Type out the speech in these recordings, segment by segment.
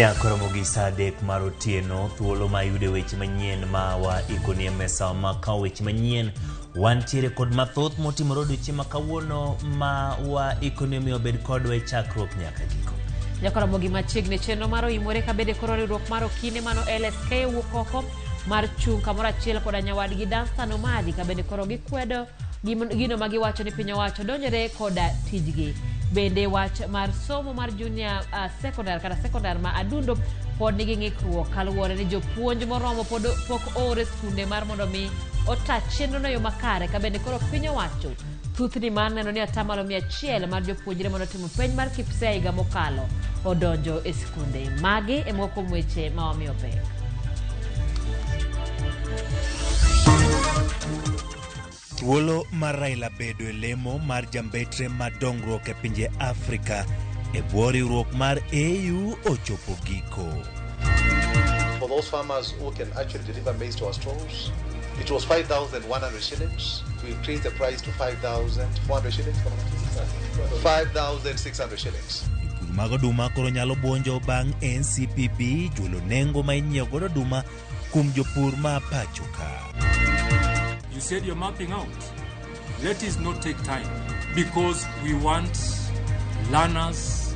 Nyakoromo gi saa 3 mar otieno, thuolo ma yude weche manyien ma wa ikoni e mesa ma kawo weche manyien. Wantiere kod mathoth motimore odiochieng' ma kawuono ma wa ikoni omiyo obed kodwa e chakruok nyaka giko. Nyakoromo gi machiegni chenro mar oimore kabede koro riwruok mar okine mano LSK owuok oko mar chung' kamoro achiel koda nyawadgi Danstan Omari kabende koro gikwedo gino ma giwacho ni piny owacho donjore koda tijgi. Bende wach mar somo mar junior secondary kata secondary ma Adundo pod nigi ng'ikruok kaluwore ni jopuonj moromo pod pok oor e skunde mar mondo mi ota chenrono e yo makare ka bende koro piny owacho thuthni mar neno ni atamalo 100 mar jopuonjre mane otimo penj mar KPSEA higa mokalo odonjo e skunde. Magi e moko kuom weche ma wamiyo pek. Thuolo mar Raila bedo e lemo mar jambetre mar dongruok e pinje Afrika e bwo riwruok mar AU ochopo giko. For those farmers who can actually deliver maize to our stores, it was 5,100 shillings. We increased the price to 5,400 shillings. 5,600 shillings. Jopur mag oduma koro nyalo buonjo bang' NCPB juolo nengo ma inyiewo godo oduma kuom jopur ma pacho ka. You said you're mapping out. Let us not take time because we want learners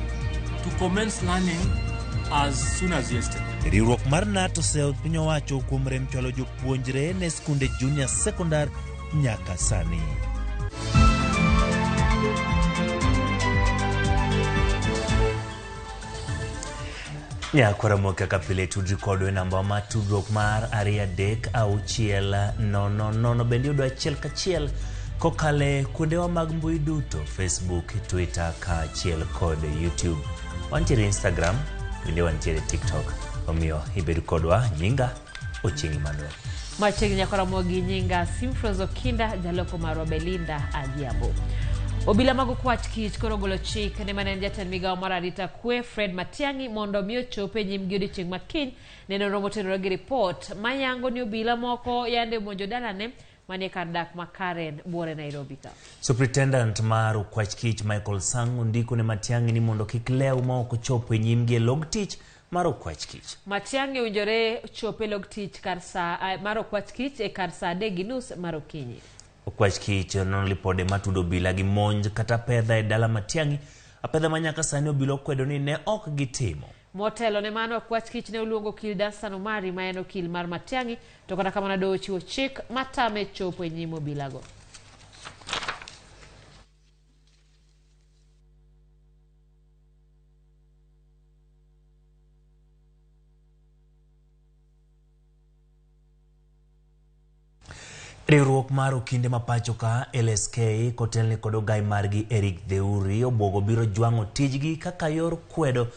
to commence learning as soon as yesterday. Riwruok mar NATO oseyo piny owacho kuom rem chwalo jopuonjre ne skunde junior secondary nyaka sani. Nyakwara kaka pile tudri kodwa e namba mar tudruok mar 2 3 6 0 0 bende yudo achiel kachiel kokale kuondewa mag mbui duto Facebook, Twitter kaachiel kod YouTube. Wantiere Instagram bende wantiere TikTok. Omiyo ibed kodwa nyinga Ochieng' Emmanuel. Machiegni nyakoromo gi nyinga Simfros Okinda, jaloko marwa Belinda Adhiambo. Obila mag okwach kich koro ogolo chik ne mane en jatend migawo mar arita kwe Fred Matiang'i mondo mi ochop e nyimgi odiochieng' ma kiny ne nonro motenore gi ripot mayango ni obila moko yande omonjo dalane manie kar dak ma Karen buore Nairobi ka. Superintendent mar okwach kich Michael Sang ondiko ne Matiang'i ni mondo kik lew ma ok ochopo e nyimgi e log tich mar okwach kich. Matiang'i owinjore chop e log tich kar saa mar okwach kich e kar saa 3:30 mar okinyi. Okwach kich nono lipode matudo obila gi monj kata apedha e dala Matiang'i, apedha ma nyaka sani obila okwedo ni ne ok gitimo. Motelo ne mano okwach kich ne oluongo okil Danstan Omari ma en okil mar Matiang'i to kata kamano doho ochiwo chik matame chopo e nyim obilago. Riwruok mar okinde ma pacho ka LSK kotelni kod ogai margi Eric Theuri obwogo biro jwang'o tijgi kaka yor kwedo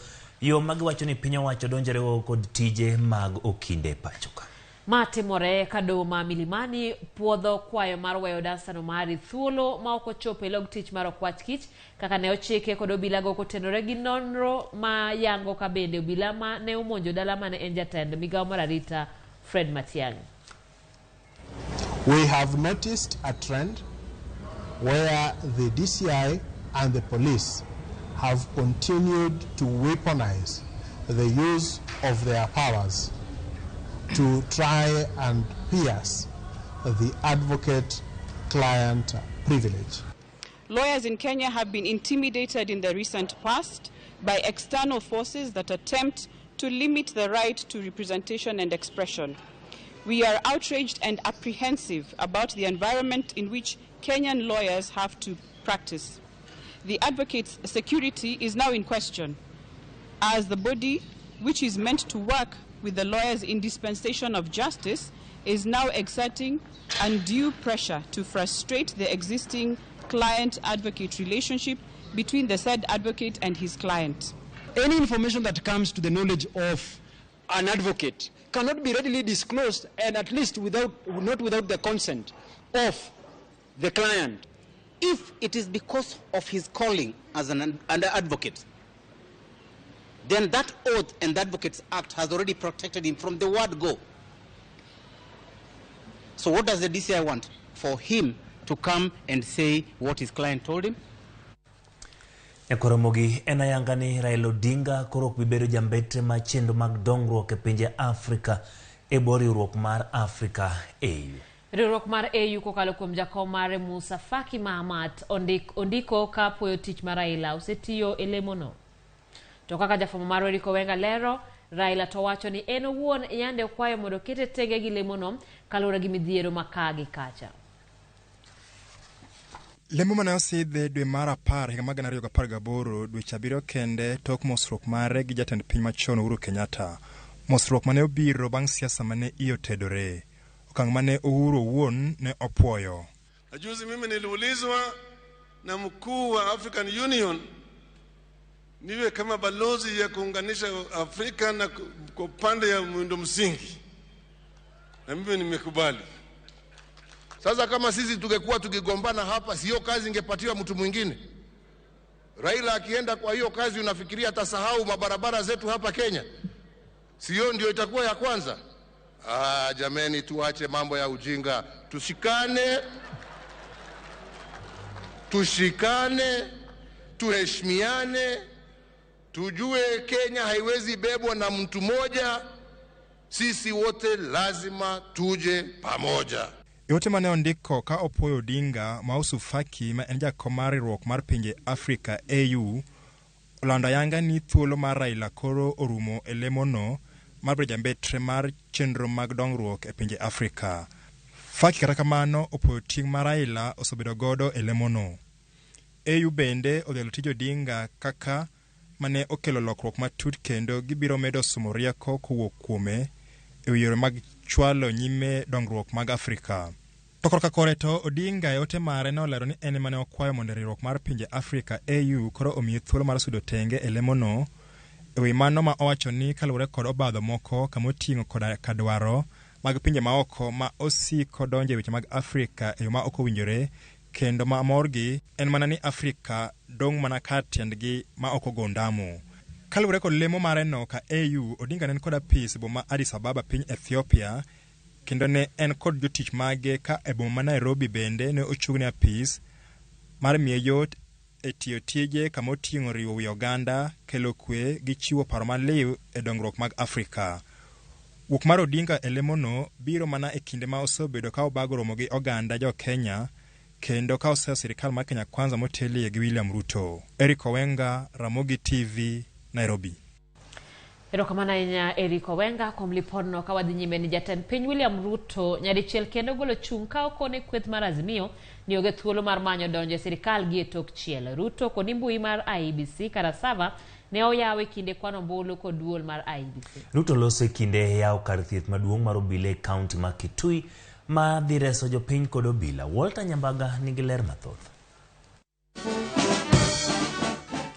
yo ma giwacho ni piny owacho donjore go kod tije mag okinde pacho ka. Ma timore ka doho ma Milimani puodho kwayo mar weyo Danstan Omari thuolo ma ok ochopo e log tich mar okwach kich kaka ne ochike kod obilago kotenore gi nonro ma yango ka bende obila ma ne omonjo dala mane en jatend migawo mar arita Fred Matiang'i. We have noticed a trend where the DCI and the police have continued to weaponize the use of their powers to try and pierce the advocate-client privilege. Lawyers in Kenya have been intimidated in the recent past by external forces that attempt to limit the right to representation and expression. We are outraged and apprehensive about the environment in which Kenyan lawyers have to practice. The advocate's security is now in question, as the body, which is meant to work with the lawyers in dispensation of justice, is now exerting undue pressure to frustrate the existing client-advocate relationship between the said advocate and his client. Any information that comes to the knowledge of an advocate cannot be readily disclosed, and at least not without the consent of the client. If it is because of his calling as an advocate, then that oath and the Advocates Act has already protected him from the word go. So what does the DCI want? For him to come and say what his client told him? Nyakoromogi en ayanga ni Raila Odinga koro ok bi bedo jambetre mar chenro mag dongruok e pinje Afrika e bwo riwruok mar Africa AU. Riwruok mar AU kokalo kuom jakom mare Musa Faki Mahamat ondiko ka puoyo tich mar Raila osetiyo e lemono. To kaka jafwambo marwa Eric Owenga lero, Raila to wacho ni en owuon yande okwayo mondo okete tenge gi lemono kaluwore gi midhiero ma ka gi kacha. Lemo mane osidhe dwe mar 10 higa mar 2018 dweche 7 kende tok mosruok mare gi jatend piny machon Uhuru Kenyatta. Mosruok mane obiro bang' siasa mane iye otedore. Okang' mane Uhuru owuon ne opuoyo. Na juzi mimi niliulizwa na mkuu wa African Union niwe kama balozi ya kuunganisha Afrika na kwa upande ya miundo msingi, na mimi nimekubali. Sasa kama sisi tungekuwa tukigombana hapa, sio kazi ingepatiwa mtu mwingine? Raila akienda kwa hiyo kazi, unafikiria atasahau mabarabara zetu hapa Kenya? Sio ndio itakuwa ya kwanza? Jameni, tuache mambo ya ujinga, tushikane, tuheshimiane, tujue Kenya haiwezi bebwa na mtu moja. Sisi wote lazima tuje pamoja. Yote mane ondiko ka opuoyo Odinga ma Faki ma en jakom mar riwruok mar pinje Afrika AU olando ayanga ni thuolo mar Raila koro orumo e lemono mar bedo jambetre mar chenro mag dongruok e pinje Afrika. Faki kata kamano opuoyo ting' ma Raila osebedo godo e lemono. AU bende odhialo tij Odinga kaka mane okelo lokruok matut kendo gibiro medo somo rieko kowuok kuome e wi yore mag chwalo nyime dongruok mag Afrika. To korka kore to Odinga e ote mare ne olero ni en ema ne okwayo mondo riwruok mar pinje Afrika AU koro omiye thuolo mar sudo tenge e lemono. E wi mano ma owacho ni kaluwore kod obadho moko kamoting'o koda ka dwaro mag pinje maoko ma osiko donjo e weche mag Afrika e yo ma ok owinjore kendo ma morgi en mana ni Afrika dong' mana kar tiendgi ma ok ogo ndamo. Kaluwore kod lemo mare no ka AU, Odinga ne en kod apis e boma Addis Ababa piny Ethiopia kendo ne en kod jotich mage ka e boma ma Nairobi bende ne ochung'ne apis mar miye yot e tiyo tije kama oting'o riwo wi oganda, kelo kwe gi chiwo paro maliw e dongruok mag Afrika. Wuok mar Odinga e lemono biro mana e kinde ma osebedo ka obago romo gi oganda jo Kenya kendo ka oseyo sirikal mar Kenya Kwanza motelie gi William Ruto. Eric Owenga, Ramogi TV, Nairobi. Erokamano ahinya Eric Owenga kuom lipodno. Ka wadhi nyime ni jatend piny William Ruto nyadichiel kendo golo chung' ka okone kweth mar Azimio ni onge thuolo mar manyo donjo e sirikal gi e tok chiel. Ruto koni mbui mar IEBC kata sava ne oyaw e kinde kwano ombulu kod duol mar IEBC. Ruto loso e kinde yawo kar thieth maduong' mar obila e kaunti ma Kitui ma dhi reso jopiny kod obila. Walter Nyambaga nigi ler mathoth.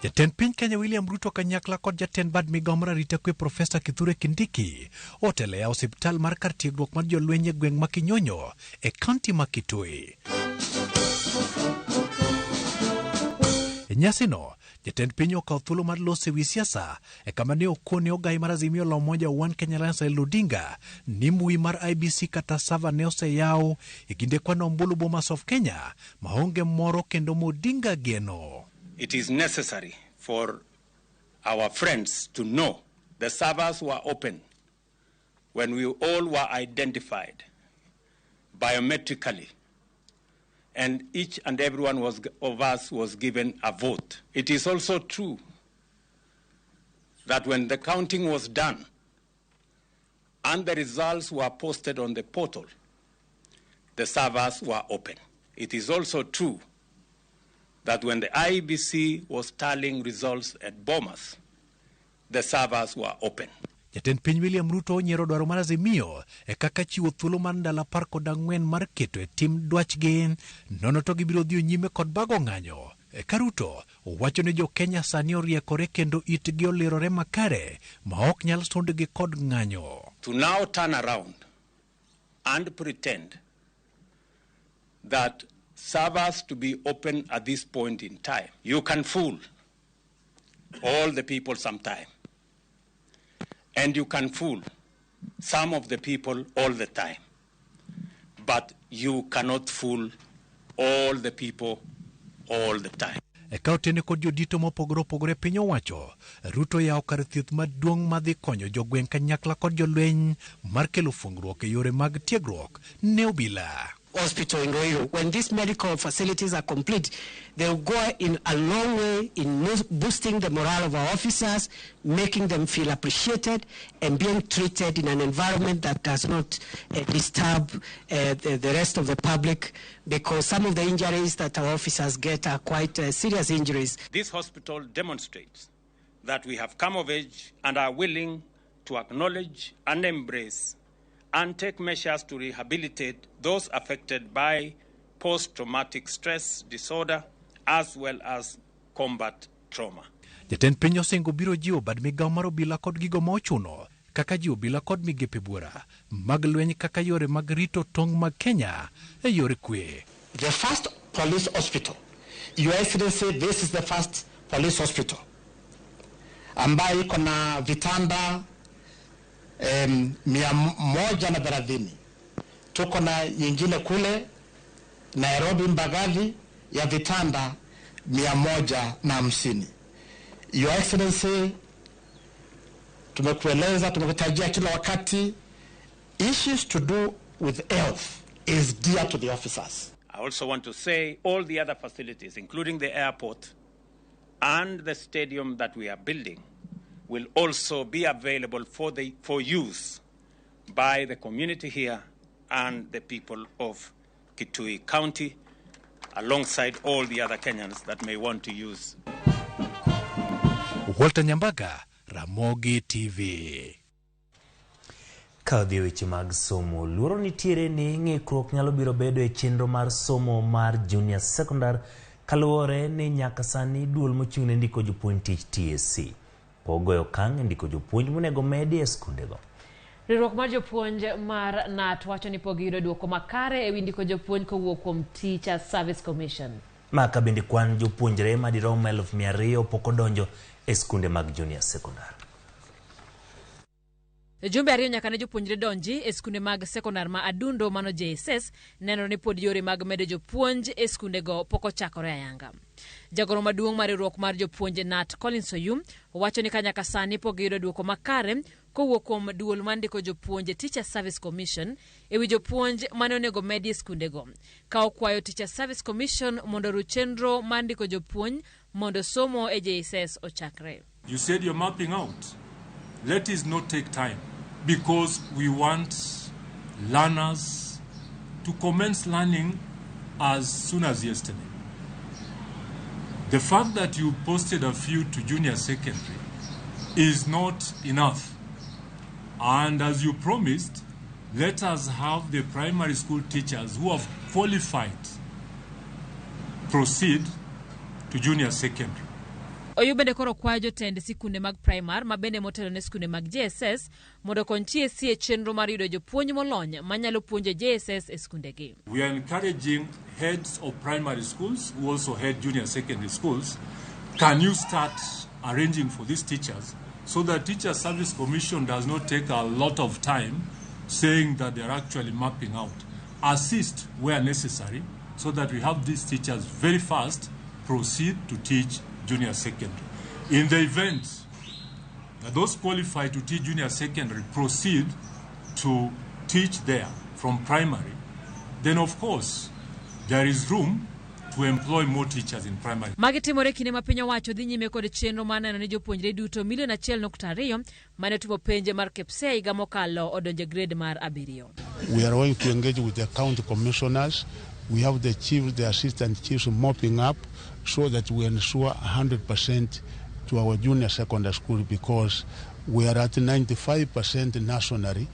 Jatend piny Kenya William Ruto kanyakla kod jatend bad migao mar arita kwe Profesa Kithure Kindiki otelo e yawo osiptal mar kar tiegruok mar jolweny e gweng' ma Kinyonyo e kaunti ma Kitui. E nyasino, jatend piny okawo thuolo mar loso e wi siasa e kama ne okone ogai mar Azimio la Umoja One Kenya Alliance Raila Odinga ni mbui mar IBC kata sava ne oseyaw e kinde kwano ombulu Bomas of Kenya maonge moro kendo Odinga geno. It is necessary for our friends to know the servers were open when we all were identified biometrically, and each and every one of us was given a vote. It is also true that when the counting was done and the results were posted on the portal, the servers were open. It is also true that when the IEBC was tallying results at Bomas, the servers were open. Jatend piny William Ruto onyiero dwaro mar Azimio e kaka chiwo thuolo mar ndalo 14 mar keto e tim dwachgi, nono to gibiro dhi nyime kod bago ng'anyo. Eka Ruto owacho ni jo Kenya sani oriekore kendo itgi olirore makare ma ok nyal sundgi kod ng'anyo. To now turn around and pretend that servers to be open at this point in time, you can fool all the people sometime. And you can fool some of the people all the time. But you cannot fool all the people all the time. E ka otene kod jodito mopogore opogore piny owacho, Ruto yawo kar thieth maduong' madhi konyo jogweng' kanyakla kod jolweny mar kelo fungruok e yore mag tiegruok ne obila. Hospital in Ruiru. When these medical facilities are complete, they will go in a long way in boosting the morale of our officers, making them feel appreciated and being treated in an environment that does not disturb the rest of the public, because some of the injuries that our officers get are quite serious injuries. This hospital demonstrates that we have come of age and are willing to acknowledge and embrace and take measures to rehabilitate those affected by post-traumatic stress disorder as well as combat trauma. Jatend piny osingo biro jiwo bad migawo mar obila kod gigo ma ochuno kaka ji obila kod migepe buora mag lweny kaka yore mag rito tong' mag Kenya e yore kwe. The first police hospital, Your Excellency, this is the first police hospital ambayo iko na vitanda 130. Tuko na nyingine kule Nairobi Mbagathi ya vitanda 150. Your Excellency, tumekueleza, tumekutajia kila wakati, issues to do with health is dear to the officers. I also want to say all the other facilities, including the airport and the stadium that we are building, will also be available for use by the community here and the people of Kitui County, alongside all the other Kenyans that may want to use. Walter Nyambaga, Ramogi TV. Ka odhi e weche mag somo, luoro nitiere ni ng'ikruok nyalo biro bedo e chenro mar somo mar junior secondary kaluwore ni nyaka sani duol mochung' ne ndiko jopuonj tich TSC pok ogoyo okang' e ndiko jopuonj monego medi e skundego. Riwruok mar jopuonj mar KNUT wacho ni pok giyudo duoko makare ewi ndiko jopuonj kowuok kuom Teacher Service Commission. Maka bende kwan jopuonjre madirom 200,000 pok odonjo e skunde mag junior secondary. Jumbe ariyo nyaka ne jopuonjre donji e skunde mag sekondar ma Adundo mano JSS, nenore ni pod yore mag medo jopuonj e skundego pok ochakore ayanga. Jagoro maduong' mar riwruok mar jopuonj KNUT Collins Oyum wacho ni ka nyaka sani pok giyudo duoko makare kowuok kuom duol mar ndiko jopuonj Teacher Service Commission ewi jopuonj mane onego medi e skundego. Ka okwayo Teacher Service Commission mondo oru chenro mar ndiko jopuonj mondo somo e JSS ochakre. You said you're mapping out. Let us not take time, because we want learners to commence learning as soon as yesterday. The fact that you posted a few to junior secondary is not enough. And as you promised, let us have the primary school teachers who have qualified proceed to junior secondary. Oyu bende koro kwayo jotend sikunde mag primar ma bende motelo ne sikunde mag JSS mondo okony TSC e chenro mar yudo jopuonj molony manyalo puonjo JSS e skundegi. We are encouraging heads of primary schools who also head junior secondary schools, can you start arranging for these teachers so that Teacher Service Commission does not take a lot of time saying that they are actually mapping out. Assist where necessary so that we have these teachers very fast proceed to teach junior secondary. In the event that those qualified to teach junior secondary proceed to teach there from primary, then of course there is room to employ more teachers in primary. Magi timore kinde ma piny owacho dhi nyime kod chenro mar neno ni jopuonjre duto milion 1.2 mane otimo penj mar KPSEA higa mokalo odonjo e grade mar 7. We are going to engage with the county commissioners. We have the chiefs, the assistant chiefs mopping up so that we ensure 100% to our junior secondary school, because we are at 95% nationally,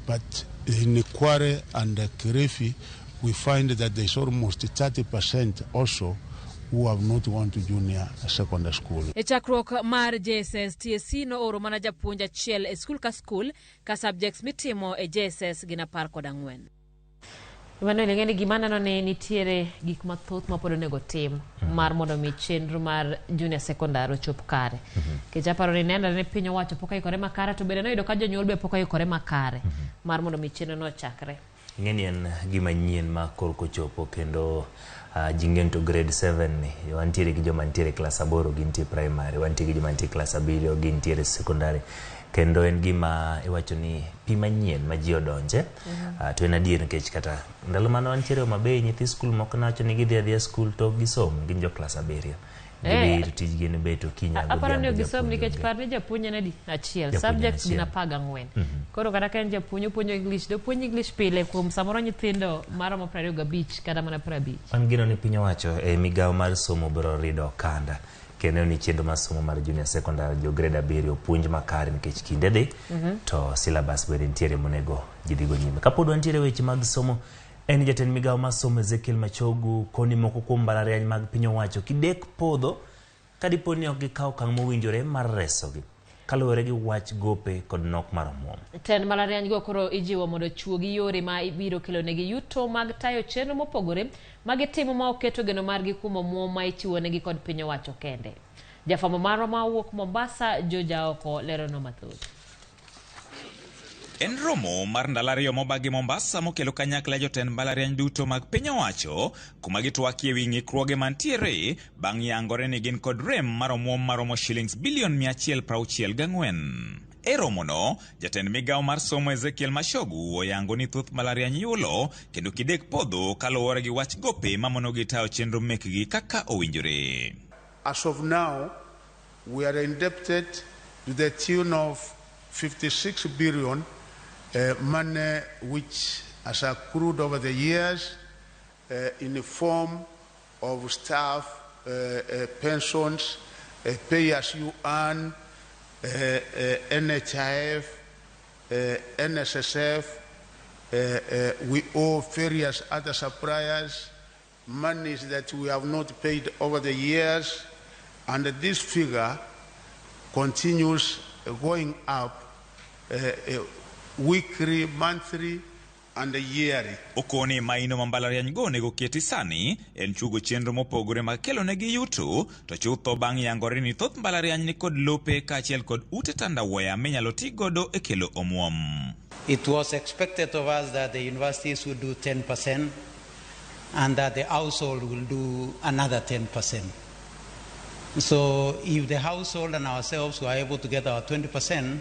but in Kware and Kilifi, we find that there is almost 30% also who have not gone to junior secondary school. E chakruok mar JSS, TSC nooro mana japuonj achiel e skul ka skul ka subjects mitimo e JSS gin 14. Emmanuel, ing'e ni gima aneno ni nitiere gik mathoth ma pod onego tim mar mondo mi chenro mar junior secondary ochop kare. Nikech aparo ni nenore ni piny owacho pok oikore makare to bende noyudo ka jonyuol be pok oikore makare mar mondo mi chenro no ochakre. Ing'e ni en gima nyien ma korka ochopo kendo ji ng'e ni to grade 7 ni wantiere gi joma nitiere klas 8 gintie primary, wantie gi joma nitie klas 7 gintiere secondary kendo en gima iwacho ni pi manyien ma ji odonje. To en adier nikech kata ndalo mane wantiere Homa Bay nyithi skul moko nawacho ni gidhi adhiya skul to ok gisom gin jo klas 7. Gidhi to tijgi en bet okinyi Aparo ni godhiambo ok gisom japuonj nikech onge. par ni japuonj en adi? Achiel. Japuonj en Subjects gin achiel. 14. Koro kata ka en japuonj opuonjo English, dopuonj English pile kuom samoro nyithindo maromo 25 kata mana 50. Wan geno ni piny owacho e migawo mar somo biro rido okanda kendo ni chenro mar somo mar junior secondary jo grade 7 opuonj makare nikech kinde dhi to syllabus bende nitiere monego ji dhigo nyime. Kapod wantiere weche mag somo en jatend migawo mar somo Ezekiel Machogu koni moko kuom mbalariany mag piny owacho kidek podho kadipo ni ok gikawo okang' mowinjore mar resogi kaluwore gi wach gope kod nok mar omuom. Tend mbalariany go koro ijiwo mondo ochuogi yore ma ibiro kelonegi yuto mag tayo chenro mopogore ma gitimo ma oketo geno margi kuom omuom ma ichiwonegi kod piny owacho kende. Jafwambo marwa ma owuok Mombasa, George Aoko, lerono mathoth. En romo mar ndalo 2 mobagi Mombasa mokelo kanyakla jotend mbalariany duto mag piny owacho kuma gitwakie wi ng'ikruoge mantiere bang' yangore ni gin kod rem mar omuom maromo shillings bilion 164. E romono, jatend migawo mar somo Ezekiel Machogu oyango ni thoth mbalariany yulo kendo kidek podho kaluwore gi wach gope mamonogi tayo chenro mekgi kaka owinjore. As of now, we are indebted to the tune of 56 billion money which has accrued over the years in the form of staff pensions, pay as you earn, NHIF, NSSF. We owe various other suppliers monies that we have not paid over the years, and this figure continues going up weekly, monthly, and yearly. Okoni maino ma mbalariany go onego keti sani en chuogo chenro mopogore mag kelonegi yuto to chutho bang' yangore ni thoth mbalariany ni kod lope kaachiel kod ute tandawuoya minyalo ti godo e kelo omuom. It was expected of us that the universities would do 10% and that the household will do another 10%. So if the household and ourselves were able to get our 20%,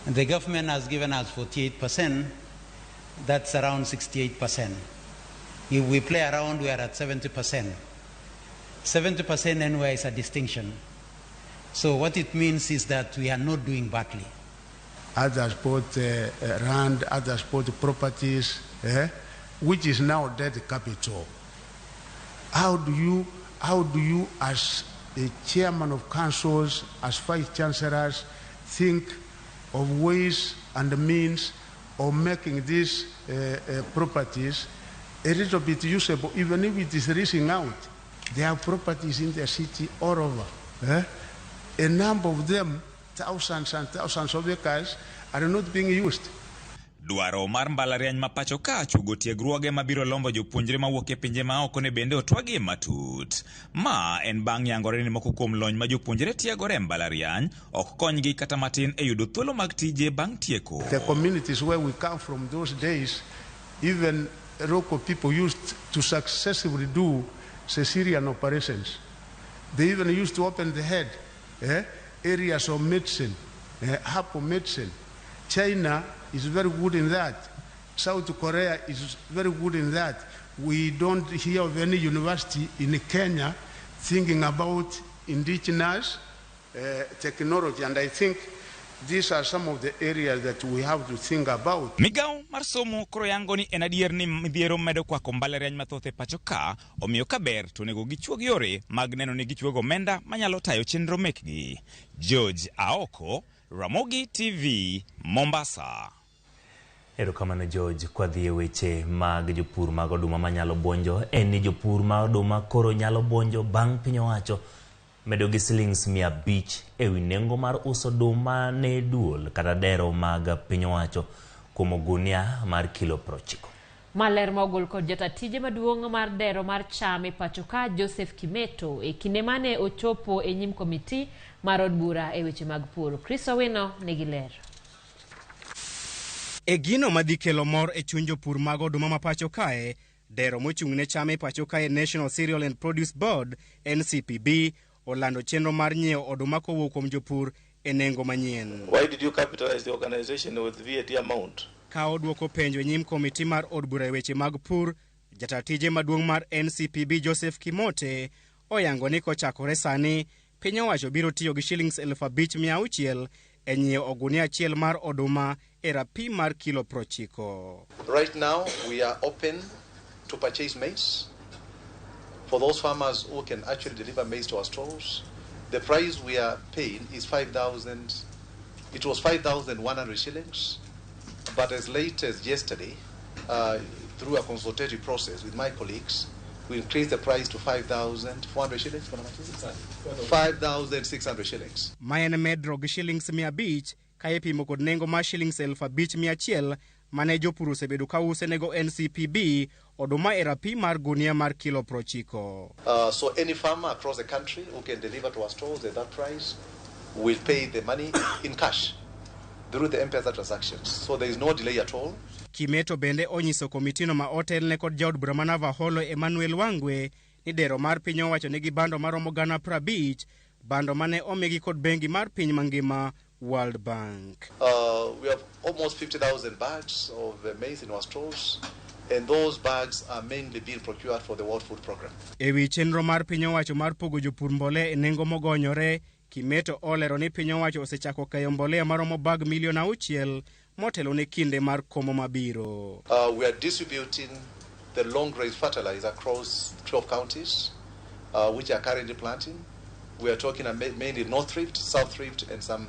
and the government has given us 48%, that's around 68%. If we play around, we are at 70%. 70% anywhere is a distinction. So what it means is that we are not doing badly. Others bought land, others bought properties, which is now dead capital. How do you as a chairman of councils, as vice chancellors, think of ways and means of making these properties a little bit usable, even if it is leasing out? There are properties in the city all over. A number of them, thousands and thousands of acres, are not being used. Dwaro mar mbalariany ma pacho ka chugo tiegruoge mabiro lombo jopuonjre mawuok e pinje maoko ne bende otwagie matut. Ma en bang' yangore ni moko kuom lony ma jopuonjre tiegore e mbalariany ok konygi kata matin e yudo thuolo mag tije bang' tieko. The communities where we come from those days, even local people used to successfully do cesarean operations. They even used to open the head, areas of medicine, herbal medicine. China is very good in that. South Korea is very good in that. We don't hear of any university in Kenya thinking about indigenous technology, and I think these are some of the areas that we have to think about. Migawo mar somo koro yango ni en adier ni midhiero medo kwako mbalariany mathoth e pacho ka, omiyo ka ber to onego gichuog yore mag neno ni gichuogo omenda manyalo tayo chenro mekgi. George Aoko, Ramogi TV, Mombasa. Erokamano George. Kwadhi e weche mag jopur mag oduma manyalo buonjo, en ni jopur mag oduma koro nyalo buonjo bang' piny owacho medo gi silings 500 ewi nengo mar uso oduma ne duol kata dero mag piny owacho kuom ogunia mar kilo 90. Maler ma ogol kod jata tije maduong' mar dero mar cham e pacho ka Joseph Kimeto e kinde mane ochopo e nyim komiti mar od bura e weche mag pur. Chris Owino nigi ler. E gino madhi kelo mor e chuny jopur mag oduma ma pacho kae, dero mochung' ne cham e pacho kae National Cereal and Produce Board NCPB olando chenro mar nyiewo oduma kowuok kuom jopur e nengo manyien. Why did you capitalize the organization with VAT amount? Ka odwoko penjo e nyim komiti mar od bura e weche mag pur, jata tije maduong' mar NCPB Joseph Kimote oyango ni kochakore sani, piny owacho biro tiyo gi shillings 5,600 e nyiewo ogunia achiel mar oduma e rapim mar kilo 90. Right now we are open to purchase maize. For those farmers who can actually deliver maize to our stores, the price we are paying is 5,000. It was 5,100 shillings, but as late as yesterday, through a consultative process with my colleagues, we increased the price to 5,400 shillings. 5,600 shillings. Ma en medruok gi shillings 500 ka ipimo kod nengo mar shillings 5,100 mane jopur osebedo ka use nego NCPB oduma e rapim mar gunia mar kilo 90. So any farmer across the country who can deliver to our stores at that price will pay the money in cash through the M-Pesa transactions. So there is no delay at all. Kimeto bende onyiso komitino ma otelne kod jaod bura ma Navaholo Emmanuel Wangwe ni dero mar piny owacho nigi bando maromo 50,000, bando mane omigi kod bengi mar piny mangima World Bank. We have almost 50,000 bags of maize in our stores, and those bags are mainly being procured for the World Food Program. Ewi chenro mar piny owacho mar pogo jopur mbolea e nengo mogonyore, Kimeto olero ni piny owacho osechako keyo mbolea maromo bag 6 million motelo ne kinde mar komo mabiro. We are distributing the long range fertilizer across 12 counties, which are currently planting. We are talking mainly North Rift, South Rift, and some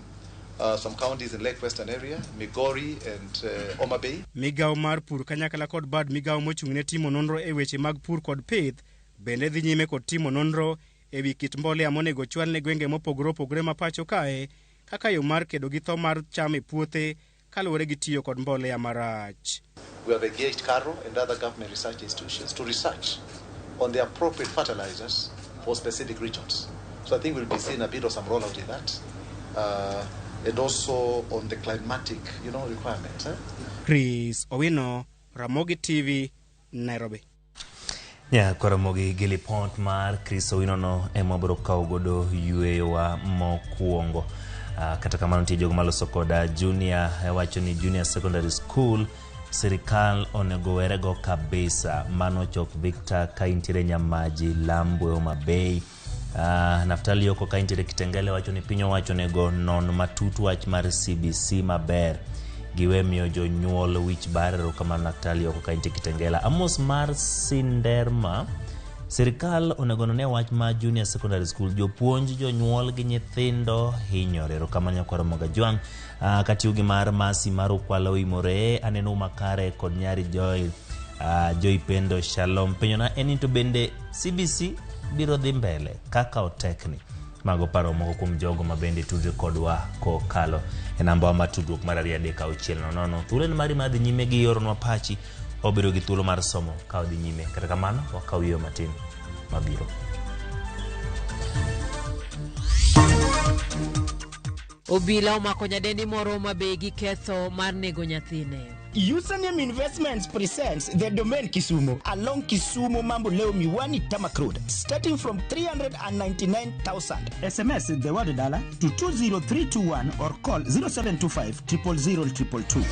counties in Lake Western area, Migori and Homa Bay. Migawo mar pur kanyakla kod bad migawo mochung' ne timo nonro e weche mag pur kod pith bende dhi nyime kod timo nonro ewi kit mbolea monego chwal ne gwenge mopogore opogore ma pacho kae kaka yo mar kedo gi tho mar cham e puothe kaluwore gi tiyo kod mbolea marach. We have engaged KARO and other government research institutions to research on the appropriate fertilizers for specific regions. So I think we'll be seeing a bit of some rollout in that. And also on the climatic, requirements. Chris Owino, Ramogi TV, Nairobi. Nya Ramogi gi lipot mar Chris Owino no ema biro kawo godo yweyowa mokwongo. Kata kamano nitie jogo maloso koda Junior wacho ni Junior Secondary School sirikal onego werego kabisa. Mano Chok Victor ka intiere Nyamaji, Lambwe, Homa Bay. Naftali Yoko ka intiere Kitengele wacho ni piny owacho onego non matut wach mar CBC maber. Giwe miyo jonyuol wich bar. Erokamano Naftali Yoko ka intie Kitengela. Amos mar Sinderma, sirikal onego none wach mar Junior Secondary School. Jopuonj, jonyuol gi nyithindo hinyore. Erokamano nyakwar Ramogi Jwang'. Katiyo gi mar Masi mar Okwalo Oimore, aneno makare kod nyari Joy, Joy Pendo Shalom. Penjona en ni to bende CBC biro dhi mbele kaka otekni. Mago paro moko kuom jogo ma bende tudre kodwa kokalo e namba wa mar tudruok mar 2 3 6 0 0. Thuolo en mari mar dhi nyime gi oronwa pachi, wabedo gi thuolo mar somo ka wadhi nyime. Kata kamano, wakaw yweyo matin mabiro. Obila omako nyadendi moro ma be gi ketho mar nego nyathine. Username Investments presents the Domain Kisumu along Kisumu Mamboleo Miwani Tarmac Road, starting from 399,000. SMS the word dollar to 20321 or call 0725 000 222.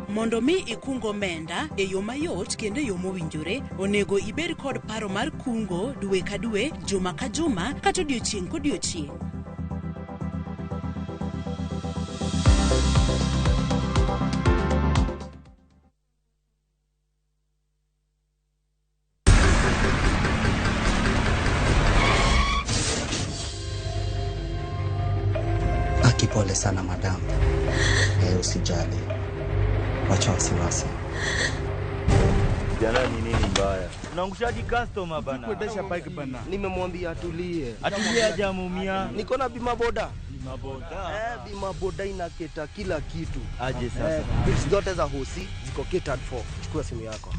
Mondo mi ikung omenda e yo mayot kendo e yo mowinjore, onego ibed kod paro mar kungo dwe ka dwe, juma ka juma, kata odiochieng' kodiochieng'. Pole sana madam. Usijali. Wacha wasiwasi. Jana ni nini mbaya? Unaangushaji customer bana. Kuendesha bike bana. Nimemwambia atulie. Atulie aje ameumia. Niko na bima boda. Bima boda. Bima boda inaketa kila kitu. Aje sasa. Bills zote za hosi ziko catered for. Chukua simu yako.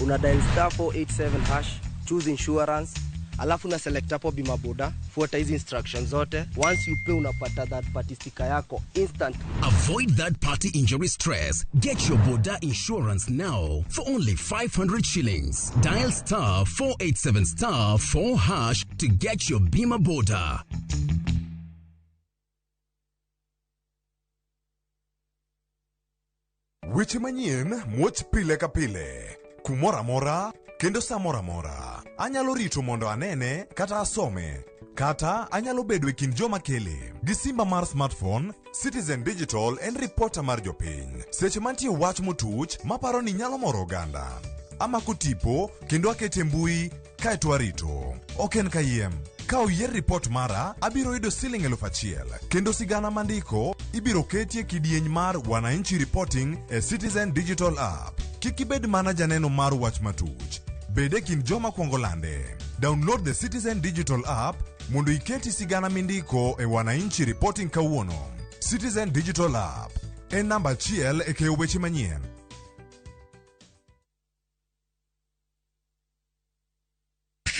Una dial star 487 hash, choose insurance, alafu na select hapo bima boda, fuata hizi instructions zote. Once you pay unapata that party sticker yako instant. Avoid that party injury stress. Get your Boda insurance now for only 500 shillings. Dial star 487 star 4 hash to get your Bima Boda. Weche manyien muoch pile ka pile, kumoro amora kendo sa moro amora. Anyalo rito mondo anene kata asome, kata anyalo bedo e kind joma kele. Gi simba mar smartphone, Citizen Digital en ripota mar jopiny. Seche mantie wach motuch maparo ni nyalo moro oganda. Amako tipo kendo akete mbui kaeto arito. Ok en kayiem. Ka oyier ripot mara, abiro yudo siling 1000. Kendo sigana mandiko ibiro ketie kidieny mar Wananchi Reporting e Citizen Digital App. Kik ibed mana janeno mar wach matuch. Bed e kind joma kwongo lande. Download the Citizen Digital App mondo iketi sigana mindiko e Wananchi Reporting kawuono. Citizen Digital App en namba 1 e keyo weche manyien.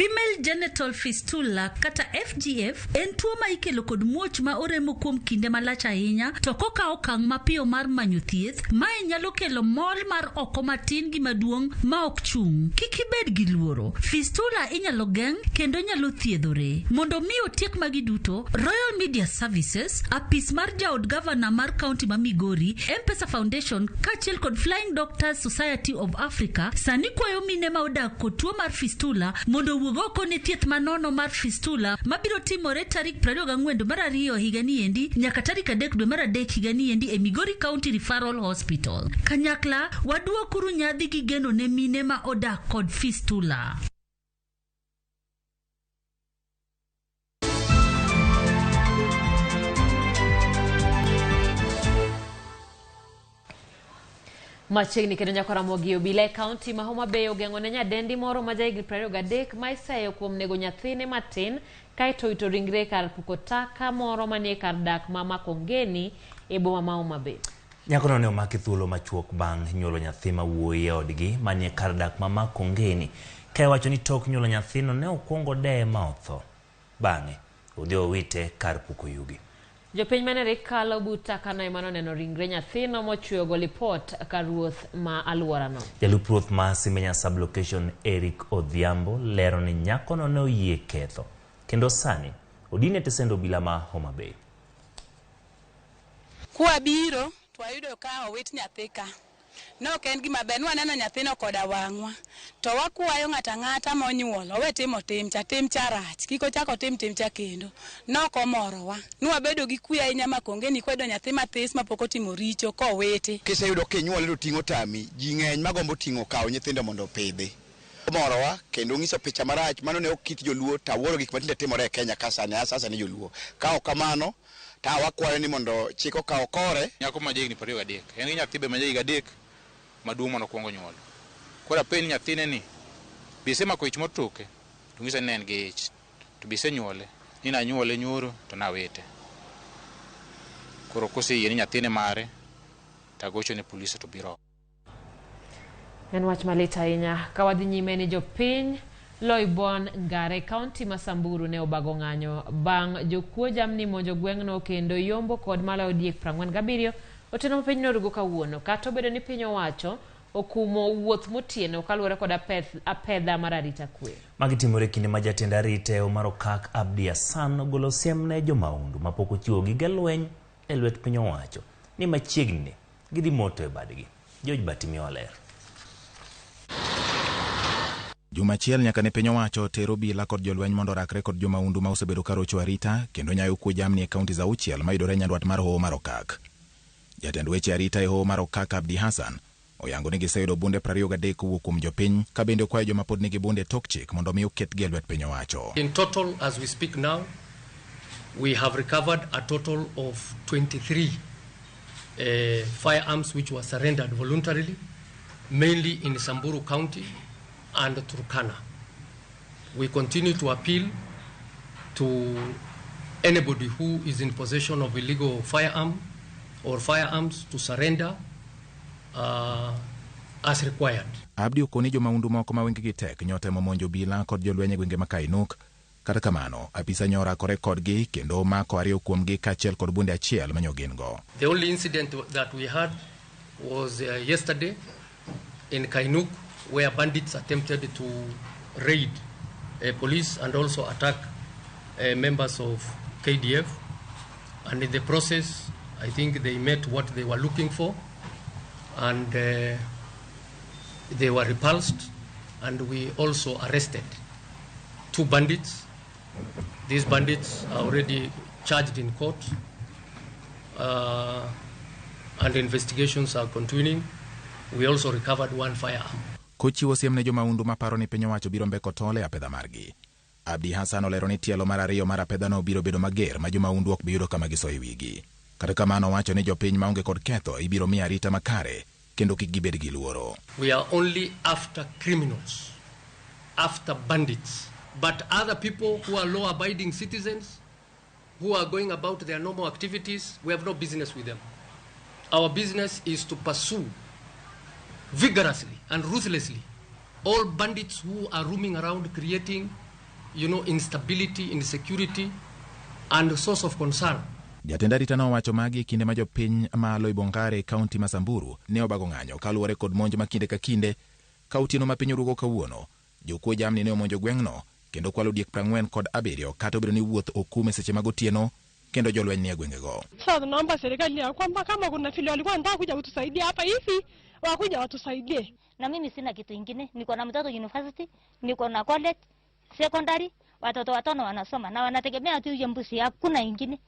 Female genital fistula kata FGF en tuo ma ikelo kod muoch ma oremo kuom kinde malach ahinya to kokawo okang' mapiyo mar manyo thieth, mae nyalo kelo mol mar oko matin gi maduong' ma ok chung'. Kik ibed gi luoro. Fistula inyalo geng' kendo nyalo thiedhore. Mondo mi otiek magi duto, Royal Media Services, apis mar jaod gavana mar kaunti ma Migori, M-Pesa Foundation kaachiel kod Flying Doctors Society of Africa sani kwayo mine ma odak kod tuo mar fistula mondo owuog oko ne thieth manono mar fistula mabiro timore tarik 24 mar 2 higani endi nyaka tarik 3 dwe mar 3 higani endi e Migori County Referral Hospital. Kanyakla waduokuru nyadhi gi geno ne mine ma odak kod fistula. Machiegni kendo nyako Ramogi obila e kaunti ma Homa Bay ogeng'o ne nyadendi moro ma jahigni 23 ma iseyo kuom nego nyathine matin kaeto owito ringre kar puko taka moro manie kar dak ma Makongeni e boma ma Homa Bay. Nyakono ne omaki thuolo machuok bang' nyuolo nyathi ma wuoyi e odgi manie kar dak ma Makongeni ka iwacho ni tok nyuolo nyathino ne okwongo deye ma otho. Bang'e odhi owite kar puko yugi. Jopiny mane rik kalo but takano ema noneno ringre nyathino mochweyogo lipot ka ruoth ma alworano. Jalup ruoth ma Simenya sub-location Eric Odhiambo lero ni nyakono ne oyie ketho kendo sani odine tesend obila ma Homa Bay. Kwabiro to wayudo ka owit nyathi ka. Ne ok en gima ber, nwaneno nyathino koda wang'wa. To wakwayo ng'ato ang'ata monyuol owe timo tim cha rach, kik ochak otim tim cha kendo. Nok omorowa. Nwabedo gi kwe ahinya Makongeni kwayudo nyathi mathis mapok otimo richo kowiti. Kiseyudo kinyuole to ting'o tami, ji ng'eny magombo ting'o kawo nyithindo mondo opidhi. Omorowa kendo ng'iso picha marach, mano ne ok kit joluo to awuoro gik matinde timore e Kenya ka sani, sasa ni joluo. Ka ok kamano, to wakwayo ni mondo chik okaw kore. Nyako ma jahigni 23, en gi nyathi be ma jahigni 3 maduong' manokwongo nyuolo. Koro apenj nyathine ni, be isemako ich motoke? To ng'ise ni ne en gi ich. To be isenyuole? Ni nanyuole nyoro to nawite. Koro koseyie ni nyathine mare, to agocho ne polise to biro. En wach malit ahinya ka wadhi nyime ni jopiny Loibon Ngare kaunti ma Samburu ne obago ng'anyo bang' jokuo jamni monjo gweng'no kendo yombo kod maloyo diek 47 otieno ma piny norugo kawuono. Kata obedo ni piny owacho okumo wuoth motieno kaluwore kod apedha mar arita kwe. Magi timore kinde ma jatend arita Omar Okak Abdi Hassan ogolo siem ne jomahundu mapok ochiwo gige lweny e lwet piny owacho ni machiegni gidhi moto e badgi. George Batimio ler. Juma achiel nyaka ne piny owacho ter obila kod jolweny mondo orakre kod jomahundu ma osebedo ka rocho arita kendo nyayo kuo jamni e kaunti za 6 mayudore nyandwat mar Hoho mar Okak. Jatend weche arita e Hoho mar Okak Abdi Hassan oyango ni giseyudo bunde 23 kowuok kuom jopiny ka bende okwayo joma pod nigi bunde tok chik mondo mi oketgi e lwet piny owacho. In total, as we speak now, We have recovered a total of 23 firearms which were surrendered voluntarily, mainly in Samburu County and Turkana. We continue to appeal to anybody who is in possession of illegal firearm or firearms to surrender as required. Abdi okoni jomaundu moko ma wengegi tek nyotemo monjo obila kod jolweny e gwenge ma Kainuk. Kata kamano, apisa nyorakore kodgi kendo mako ariyo kuomgi kaachiel kod bunde achiel manyo gin go. The only incident that we had was yesterday in Kainuk, where bandits attempted to raid police and also attack members of KDF. And in the process, I think they met what they were looking for, and they were repulsed, and we also arrested 2 bandits. These bandits are already charged in court, and investigations are continuing. We also recovered 1 firearm. Kochiwo siem ne jomaundu maparo ni piny owacho biro mbeko tol e apedha margi. Abdi Hassan olero ni tielo mar ariyo mar apedhano biro bedo mager ma jomaundu ok bi yudo kama gisoye wigi. Kata kamano owacho ni jopiny maonge kod ketho ibiro mi arita makare kendo kik gibed gi luoro. We are only after criminals, after bandits, but other people who are law-abiding citizens, who are going about their normal activities, we have no business with them. Our business is to pursue vigorously and ruthlessly all bandits who are roaming around creating, instability, insecurity, and a source of concern. Jatend arita nowacho magi e kinde ma jopiny ma Loibongare e kaunti ma Samburu ne obago ng'anyo kaluwore kod monj ma kinde ka kinde ka otieno ma piny orugo kawuono. Jokuo jamni ne omonjo gweng'no kendo kwalo diek 47 kata obedo ni wuoth okum e seche mag otieno kendo jolweny nie gwengego. Sasa tunaomba serikali ya kwamba kama kuna vile walikuwa wanataka kuja kutusaidia hapa hivi wakuja watusaidie. Na mimi sina kitu ingine, niko na mtoto university, niko na college, secondary, watoto watano wanasoma na wanategemea tu hiyo mbuzi, hakuna ingine.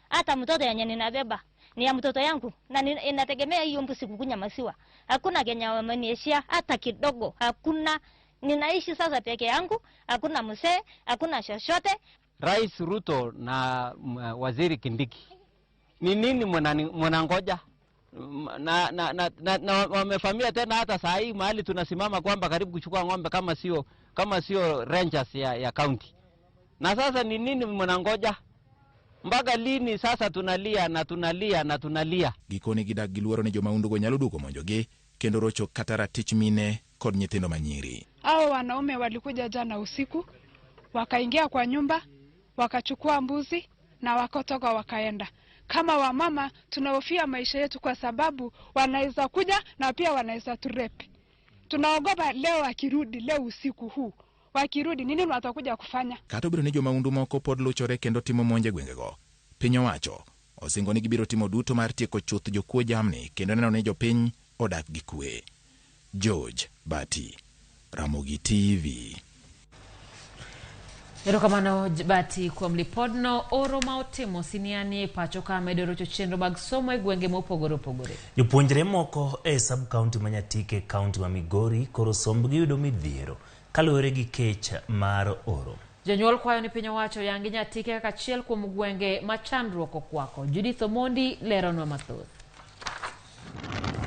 Hata mtoto yenye ninabeba ni ya mtoto yangu na inategemea hiyo mbuzi kukunya maziwa. Hakuna Kenya wamenieshia hata kidogo, hakuna. Ninaishi sasa peke yangu, hakuna mzee, hakuna chochote. Rais Ruto na Waziri Kindiki, ni nini mnangoja? Na wamefamia tena hata saa hii mahali tunasimama kwamba karibu kuchukua ng'ombe kama sio rangers ya county. Na sasa ni nini mnangoja? Mpaka lini sasa tunalia na tunalia na tunalia? Gikone gidak gi luoro ni jomaundu go nyalo duogo monjogi kendo rocho kata ratich mine kod nyithindo manyiri. Hao wanaume walikuja jana usiku, wakaingia kwa nyumba, wakachukua mbuzi na wakotoka wakaenda. Kama wamama tunahofia maisha yetu kwa sababu wanaweza kuja na pia wanaweza turepe. Tunaogopa leo wakirudi, leo usiku huu wakirudi nini watakuja kufanya? Kata obedo ni jomaundu moko pod luchore kendo timo monj e gwengego, piny owacho osingo ni gibiro timo duto mar tieko chuth jokuo jamni kendo neno ni jopiny odak gi kwe. George Bati, Ramogi TV. Erokamano Bati kuom lipodno. Oro ma otimo siniani e pacho ka medo rocho chenro mag somo e gwenge mopogore opogore. Jopuonjre moko e sub county ma Nyatike, county ma Migori, koro sombgi yudo midhiero kaluwore gi kech mar oro. Jonyuol kwayo ni piny owacho yangi Nyatike kaka achiel kuom gwenge ma chandruok okwako. Judith Omondi leronwa mathoth.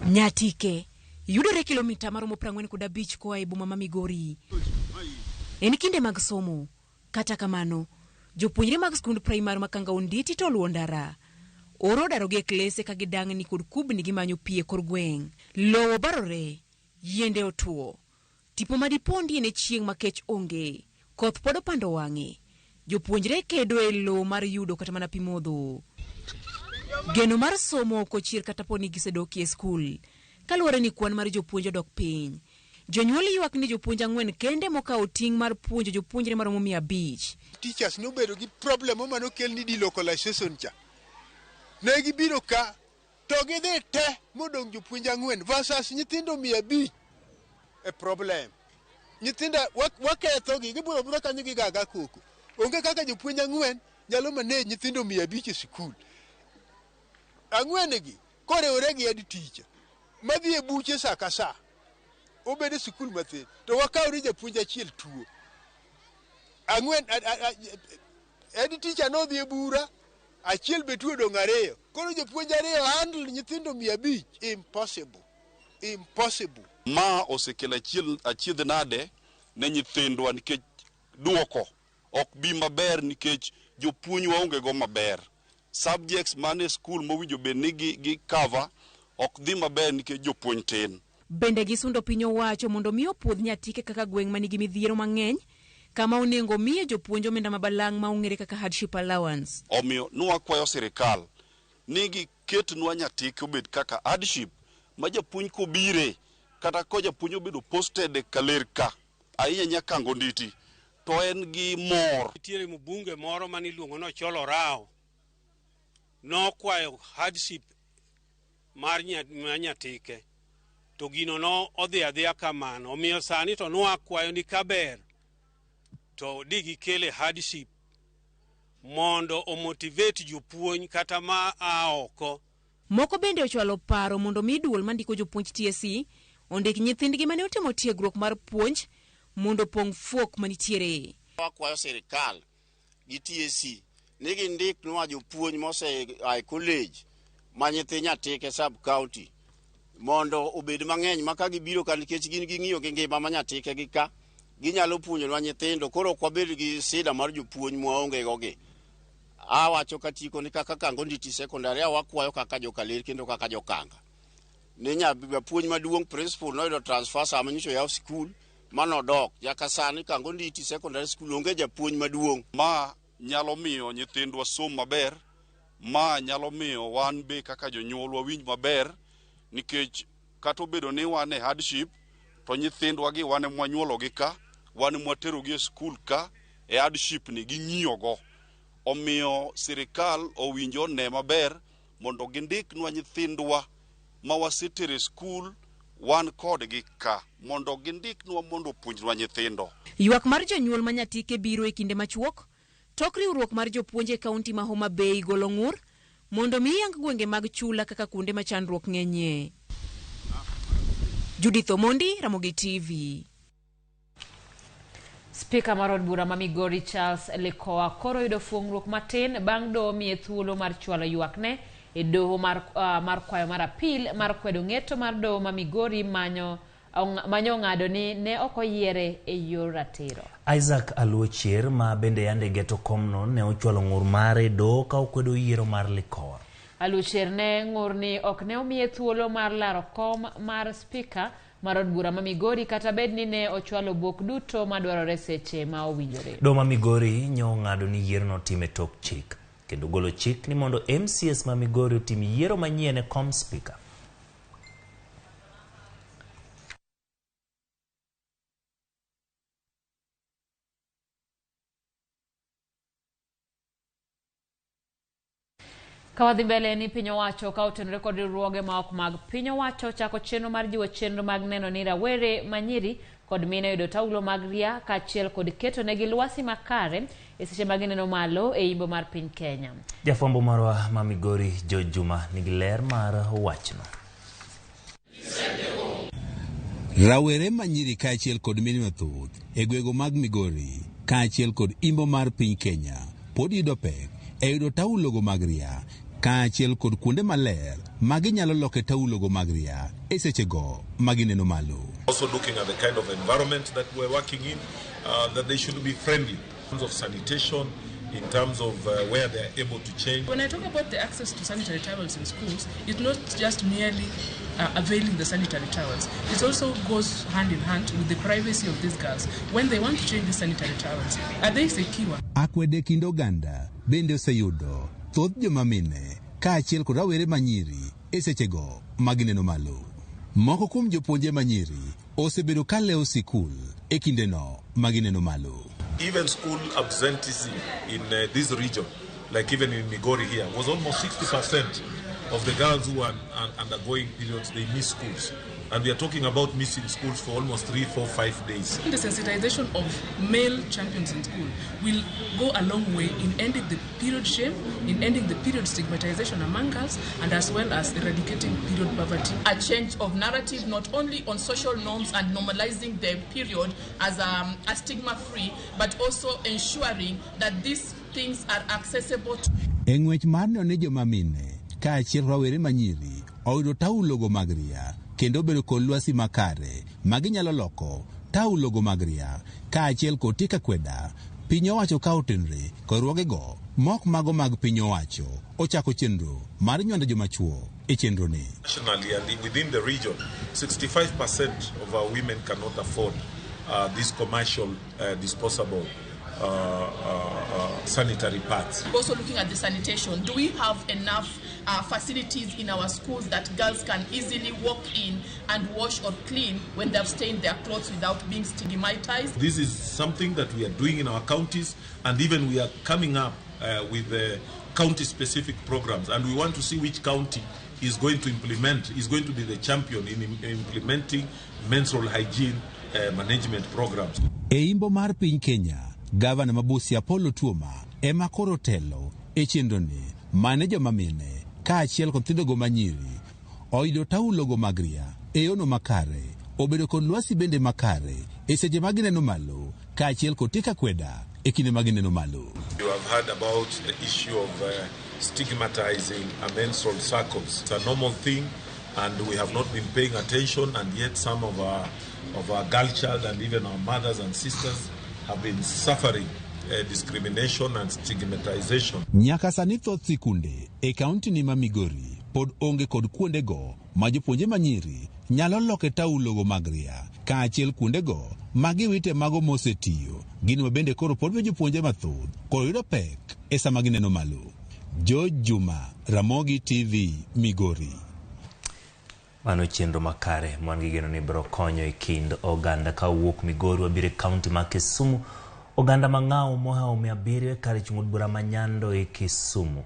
Nyatike yudore kilomita maromo 45 koa e boma ma Migori. En kinde mag somo. Kata kamano, jopuonjre mag skund primar ma Kanga Onditi to oluwo ndara. Oro darogi e klese ka gidang'ni kod kubni gimanyo pi e kor gweng'. Lowo barore, yiende otuo. Tipo madipondi ne chieng' ma kech onge. Koth pod opando wang'e. Jopuonjre kedo e lowo mar yudo kata mana pi modho. Geno mar somo ok ochier kata po ni gisedokie e skul. Kaluwore ni kwan mar jopuonj odok piny. Jonyuol ywak ni jopuonj 4 kende mokawo ting' mar puonjo jopuonjre maromo 500. Teachers nobedo gi problem mano kel ni delocalization cha. Ne gibiro ka to gidhi te modong' jopuonj 4 versus nyithindo 500 e problem. Nyithindo wakethogi gibiro biro kanyo gigaga koko. Onge kaka jopuonj 4 nyalo manage nyithindo 500 e sikul. 4 gi koriwore gi head teacher madhi e buche sa ka sa. Obedo sikul mathin to wakaw ni japuonj achiel tuo. 4 head teacher nodhi e bura Achiel be tuo odong' 2. Koro jopuonj 2 handle nyithindo 500. Impossible. Impossible. Ma osekelo achiedh nade ne nyithindwa nikech duoko ok bi maber nikech jopuonj waonge go maber. Subjects mane school mowinjo bed ni gi cover ok dhi maber nikech jopuonj tin. Bende gisundo piny owacho mondo mi opuodh Nyatike kaka gweng' manigi midhiero mang'eny kama onego miye jopuonj omenda mabalang' ma ong'ere kaka hardship allowance. Omiyo nwakwayo sirikal ni giketnwa Nyatike obed kaka hardship ma japuonj kobire kata ko japuonj obedo posted e Kaler ka ahinya Nyakango Nditi to en gi mor. Nitiere mbunge moro mane iluongo ni Ocholo Rao nokwayo hardship mar Nyatike to gino no odhi adhiya kamano. Omiyo sani to nwakwayo ni kaber to digikele hardship mondo omotivate jopuonj kata ma a oko. Moko bende ochwalo paro mondo mi duol mandiko jopuonj TSC ondik nyithindgi mane otimo tiegruok mar puonj mondo opong' fuok manitiere. Wakwayo sirikal gi TSC ni gindiknwa jopuonj mose a e college ma nyithi Nyatike sub county mondo obed mang'eny ma ka gibiro ka nikech gin ging'iyo gi ngima ma Nyatike gi ka ginyalo puonjonwa nyithindo koro ok wabed gi sida mar jopuonj mwaonge go gi. Awacho katieko ni kaka Kango Nditi Secondary awakwayo kaka jokaler kendo kaka jokanga ni japuonj maduong' principal noyudo transfer sama nyocha oyaw sikul manodok nyaka sani Kango Nditi Secondary School onge japuonj maduong'. Ma nyalo miyo nyithindwa som maber, ma nyalo miyo wan be kaka jonyuol wawinj maber nikech kata obedo ni wan e hardship to nyithindwa gi wan ema wanyuologi ka, wan ema waterogi e skul ka, e hardship ni ging'iyo go. Omiyo sirikal owinjo ne maber mondo gindiknwa nyithindwa ma wasetero e skul wan kodgi ka mondo gindiknwa mondo opuonjnwa nyithindo. Ywak mar jonyuol ma Nyatike biro e kinde machuok tok riwruok mar jopuonj e kaunti ma Homa Bay golo ng'ur mondo mi yang gwenge mag chula kaka kuonde ma chandruok ng'enyie. Judith Omondi, Ramogi TV. Spika mar od bura ma Migori Charles Likoa koro yudo fuong'ruok matin bang' doho miye thuolo mar chwalo ywakne e doho mar kwayo mar apil mar kwedo ng'eto mar doho ma Migori manyo ong'ado ni ne ok oyiere e yor ratiro. Isaac Aluochier ma bende yande geto komno ne ochwalo ng'ur mare e doho ka okwedo yiero mar Likoa. Aluochier ne ng'ur ni ok ne omiye thuolo mar laro kom mar spika mar od bura ma Migori kata bed ni ne ochwalo bok duto madwarore seche ma owinjore. Doho ma Migori nyo ong'ado ni yiero notim e tok chik kendo golo chik ni mondo MCS ma Migori otim yiero manyien e kom spika. Ka wadhi mbele ni piny owacho ka otenore kod riwruoge ma ok mag piny owacho chako chenro mar jiwo chenro mag neno ni rawere manyiri kod mine oyudo taulo mag ria kaachiel kod keto negi lwasi makare e seche ma gineno malo e imbo mar piny Kenya. Jafwambo marwa ma Migori George Juma nigi ler mar wachno. Rawere manyiri kaachiel kod mine mathoth e gwego mag Migori kaachiel kod imbo mar piny Kenya pod yudo pek e yudo taulogo mag ria kaachiel kod kuonde maler ma ginyalo loke taulogo mag ria e sechego ma gineno malo. Also looking at the kind of environment that we're working in, that they should be friendly in terms of sanitation, in terms of where they are able to change. When I talk about the access to sanitary towels in schools, it's not just merely availing the sanitary towels. It also goes hand in hand with the privacy of these girls. When they want to change the sanitary towels, are they secure? Akwede kind oganda bende oseyudo thoth joma mine kaachiel kod rawere manyiri e sechego ma gineno malo. Moko kuom jopuonje manyiri osebedo ka lewo sikul e kindeno ma gineno malo. Even school absenteeism in this region, like even in Migori here, was almost 60% of the girls who are undergoing periods, they miss schools. And we are talking about missing schools for almost 3, 4, 5 days. The sensitization of male champions in school will go a long way in ending the period shame, in ending the period stigmatization among girls, and as well as eradicating period poverty. A change of narrative not only on social norms and normalizing the period as a stigma-free, but also ensuring that these things are accessible to. E ng'wech mar neno ni joma mine kaachiel rawere manyiri oyudo taulogo mag ria kendo obedo kod lwasi makare ma ginyalo loko taulogo mag ria kaachiel kod tieko akweda piny owacho ka otenre kod riwruogego mok mago mag piny owacho ochako chenro mar nywando joma chuo e chenro ni. Nationally and within the region, 65% of our women cannot afford these commercial disposable sanitary pads. Also looking at the sanitation, do we have enough facilities in our schools that girls can easily walk in and wash or clean when they have stained their clothes without being stigmatized? This is something that we are doing in our counties, and even we are coming up with the county-specific programs, and we want to see which county is going to implement, is going to be the champion in implementing menstrual hygiene management programs. E imbo mar piny Kenya, gavana ma Busia Paul Otuoma ema koro telo e chenroni mane joma mine kaachiel kod nyithindogo manyiri oyudo taulogo mag ria e yono makare obedo kod lwasi bende makare e seche ma gineno malo kaachiel kod tieko akweda e kinde ma gineno malo. You have heard about the issue of stigmatizing menstrual cycles. It's a normal thing, and we have not been paying attention, and yet some of our girl child and even our mothers and sisters have been suffering discrimination and stigmatization. Nyaka sani thoth sikunde e kaunti ni ma Migori pod onge kod kuondego ma jopuonje manyiri nyalo loke taulogo mag ria kaachiel kuondego ma giwite mago mosetiyo gin ma bende koro pod miyo jopuonje mathoth koro yudo pek e sama gineno malo. George Juma, Ramogi TV, Migori. Mano chenro makare wan gi geno ni biro konyo e kind oganda ka owuok Migori wabiro e kaunti ma Kisumu. Oganda mang'aw mohewo 700 e kar chung' od bura ma Nyando e Kisumu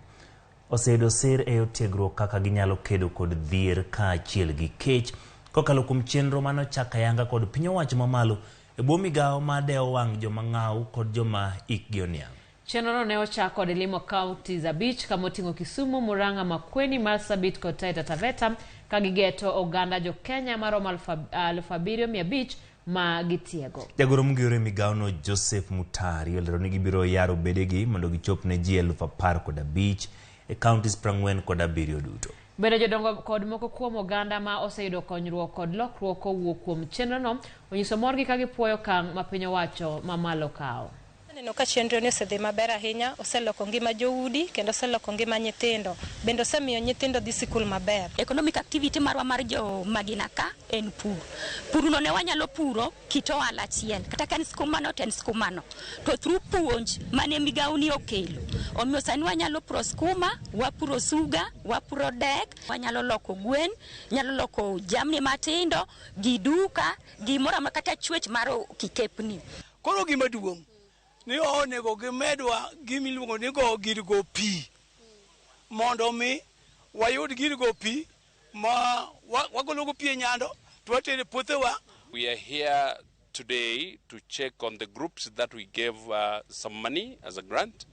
oseyudo sir e yor tiegruok kaka ginyalo kedo kod dhier kaachiel gi kech kokalo kuom chenro manochak ayanga kod piny owacho mamalo e bwo migawo ma dewo wang' joma ng'aw kod joma hikgi oniang'. Chenrono ne ochak kod limo counties 5 kama oting'o Kisumu, Murang'a, Makueni, Marsabit kod Taita Taveta ka gigeto oganda jo Kenya maromo 7500 ma gitiego. Jagoro mongirore e migawono Joseph Mutari olero ni gibiro yaro bedegi mondo gichop ne ji 15,000 e counties 47 duto. Bende jodongo kod moko kuom oganda ma oseyudo konyruok kod lokruok kowuok kuom chenrono onyiso morgi ka gipuoyo okang' ma piny owacho mamalo kawo. Aneno ka chenro ni osedhi maber ahinya, oseloko ngima joudi kendo oseloko ngima nyithindo. Bende osemiyo nyithindo dhi sikul maber. Economic activity marwa mar jo Magina ka en pur. Pur no ne wanyalo puro kit ohala achiel, kata ka en skuma no to en skuma no. To through puonj mane migawo ni okelo, omiyo sani wanyalo puro skuma, wapuro suga, wapuro dek, wanyalo loko gwen, nyalo loko jamni matindo, gi duka, gimoro amora kata chwech mar kikepni. Koro gima duong' ni onego gimedwa gimiluongo ni go gir go pi mondo mi wayud gir go pi ma wagolo go pi e nyando to watero e puothewa. We are here today to check on the groups that we gave some money as a grant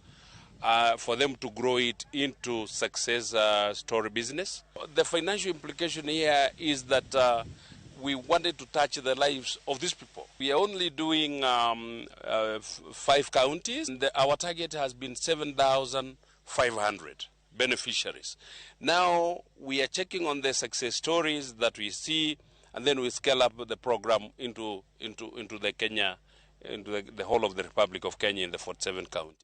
for them to grow it into success story business. The financial implication here is that we wanted to touch the lives of these people. We are only doing 5 counties. And our target has been 7,500 beneficiaries. Now we are checking on the success stories that we see, and then we scale up the program into the Kenya, into the whole of the Republic of Kenya in the 47 counties.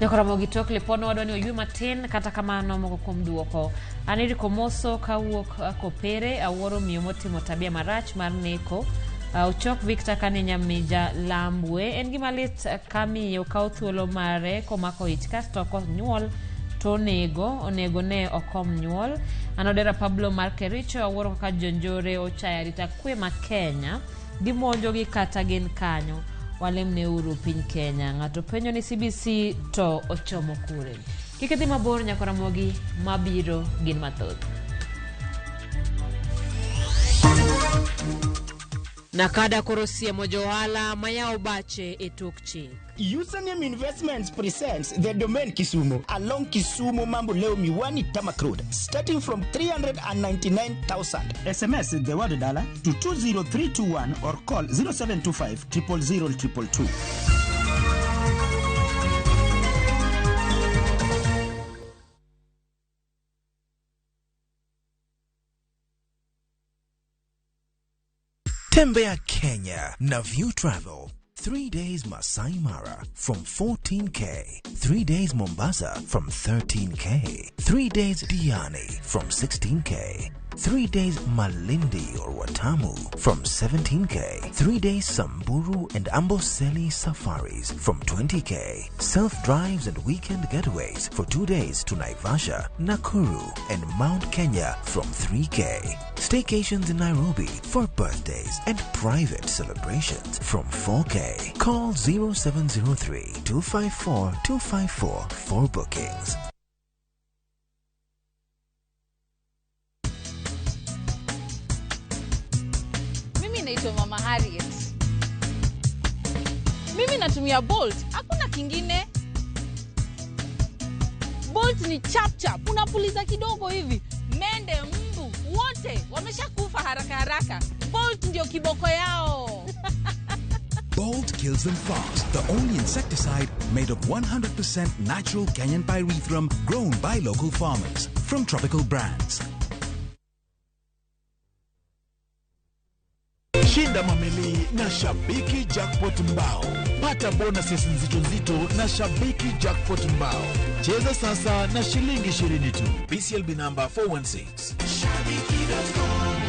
Nyakoromo gi tok lipod wadwa ni oywe matin kata kamano moko kuom duoko. An Eriko Moso kawuok Kopere awuoro miyo motimo tabia marach mar neko. Ochok Victor kane Nyamija Lambwe en gima lit ka miyo kawo thuolo mare komako ich kasto konyuol to onego onego ne okom nyuol. An Odera Pablo mar Kericho awuoro kaka jonjore ochayo arita kwe ma Kenya gimonjogi kata gin kanyo walemne uru piny Kenya. Ng'ato penjo ni CBC to ochomo kure. Kik idhi mabor nyaka Ramogi mabiro gin mathoth. Nakada koro siemo johala mayawo bache e tok chik. Username Investments presents the Domain Kisumu along Kisumu Mamboleo Miwani Tarmac Road, starting from 399,000. SMS the word dollar to 20321 or call 0725 000 222. Tembea Kenya na View Travel. 3 days Masai Mara from 14K. 3 days Mombasa from 13K. 3 days Diani from 16K. 3 days Malindi or Watamu from 17K. 3 days Samburu and Amboseli safaris from 20K. Self-drives and weekend getaways for 2 days to Naivasha, Nakuru and Mount Kenya from 3K. Staycations in Nairobi for birthdays and private celebrations from 4K. Call 0703 254 254 for bookings. Mimi naitwa Mama Harriet. Mimi natumia Bolt, hakuna kingine. Bolt ni chap chap, unapuliza kidogo hivi, mende, mbu, wote wameshakufa haraka haraka. Bolt ndio kiboko yao. Bolt kills them fast. The only insecticide made of 100% natural Kenyan pyrethrum grown by local farmers from Tropical Brands. Shinda mameli na Shabiki Jackpot Mbao. Pata bonuses nzito nzito na Shabiki Jackpot Mbao. Cheza sasa na shilingi 20 tu. BCLB number 416. Shabiki.com.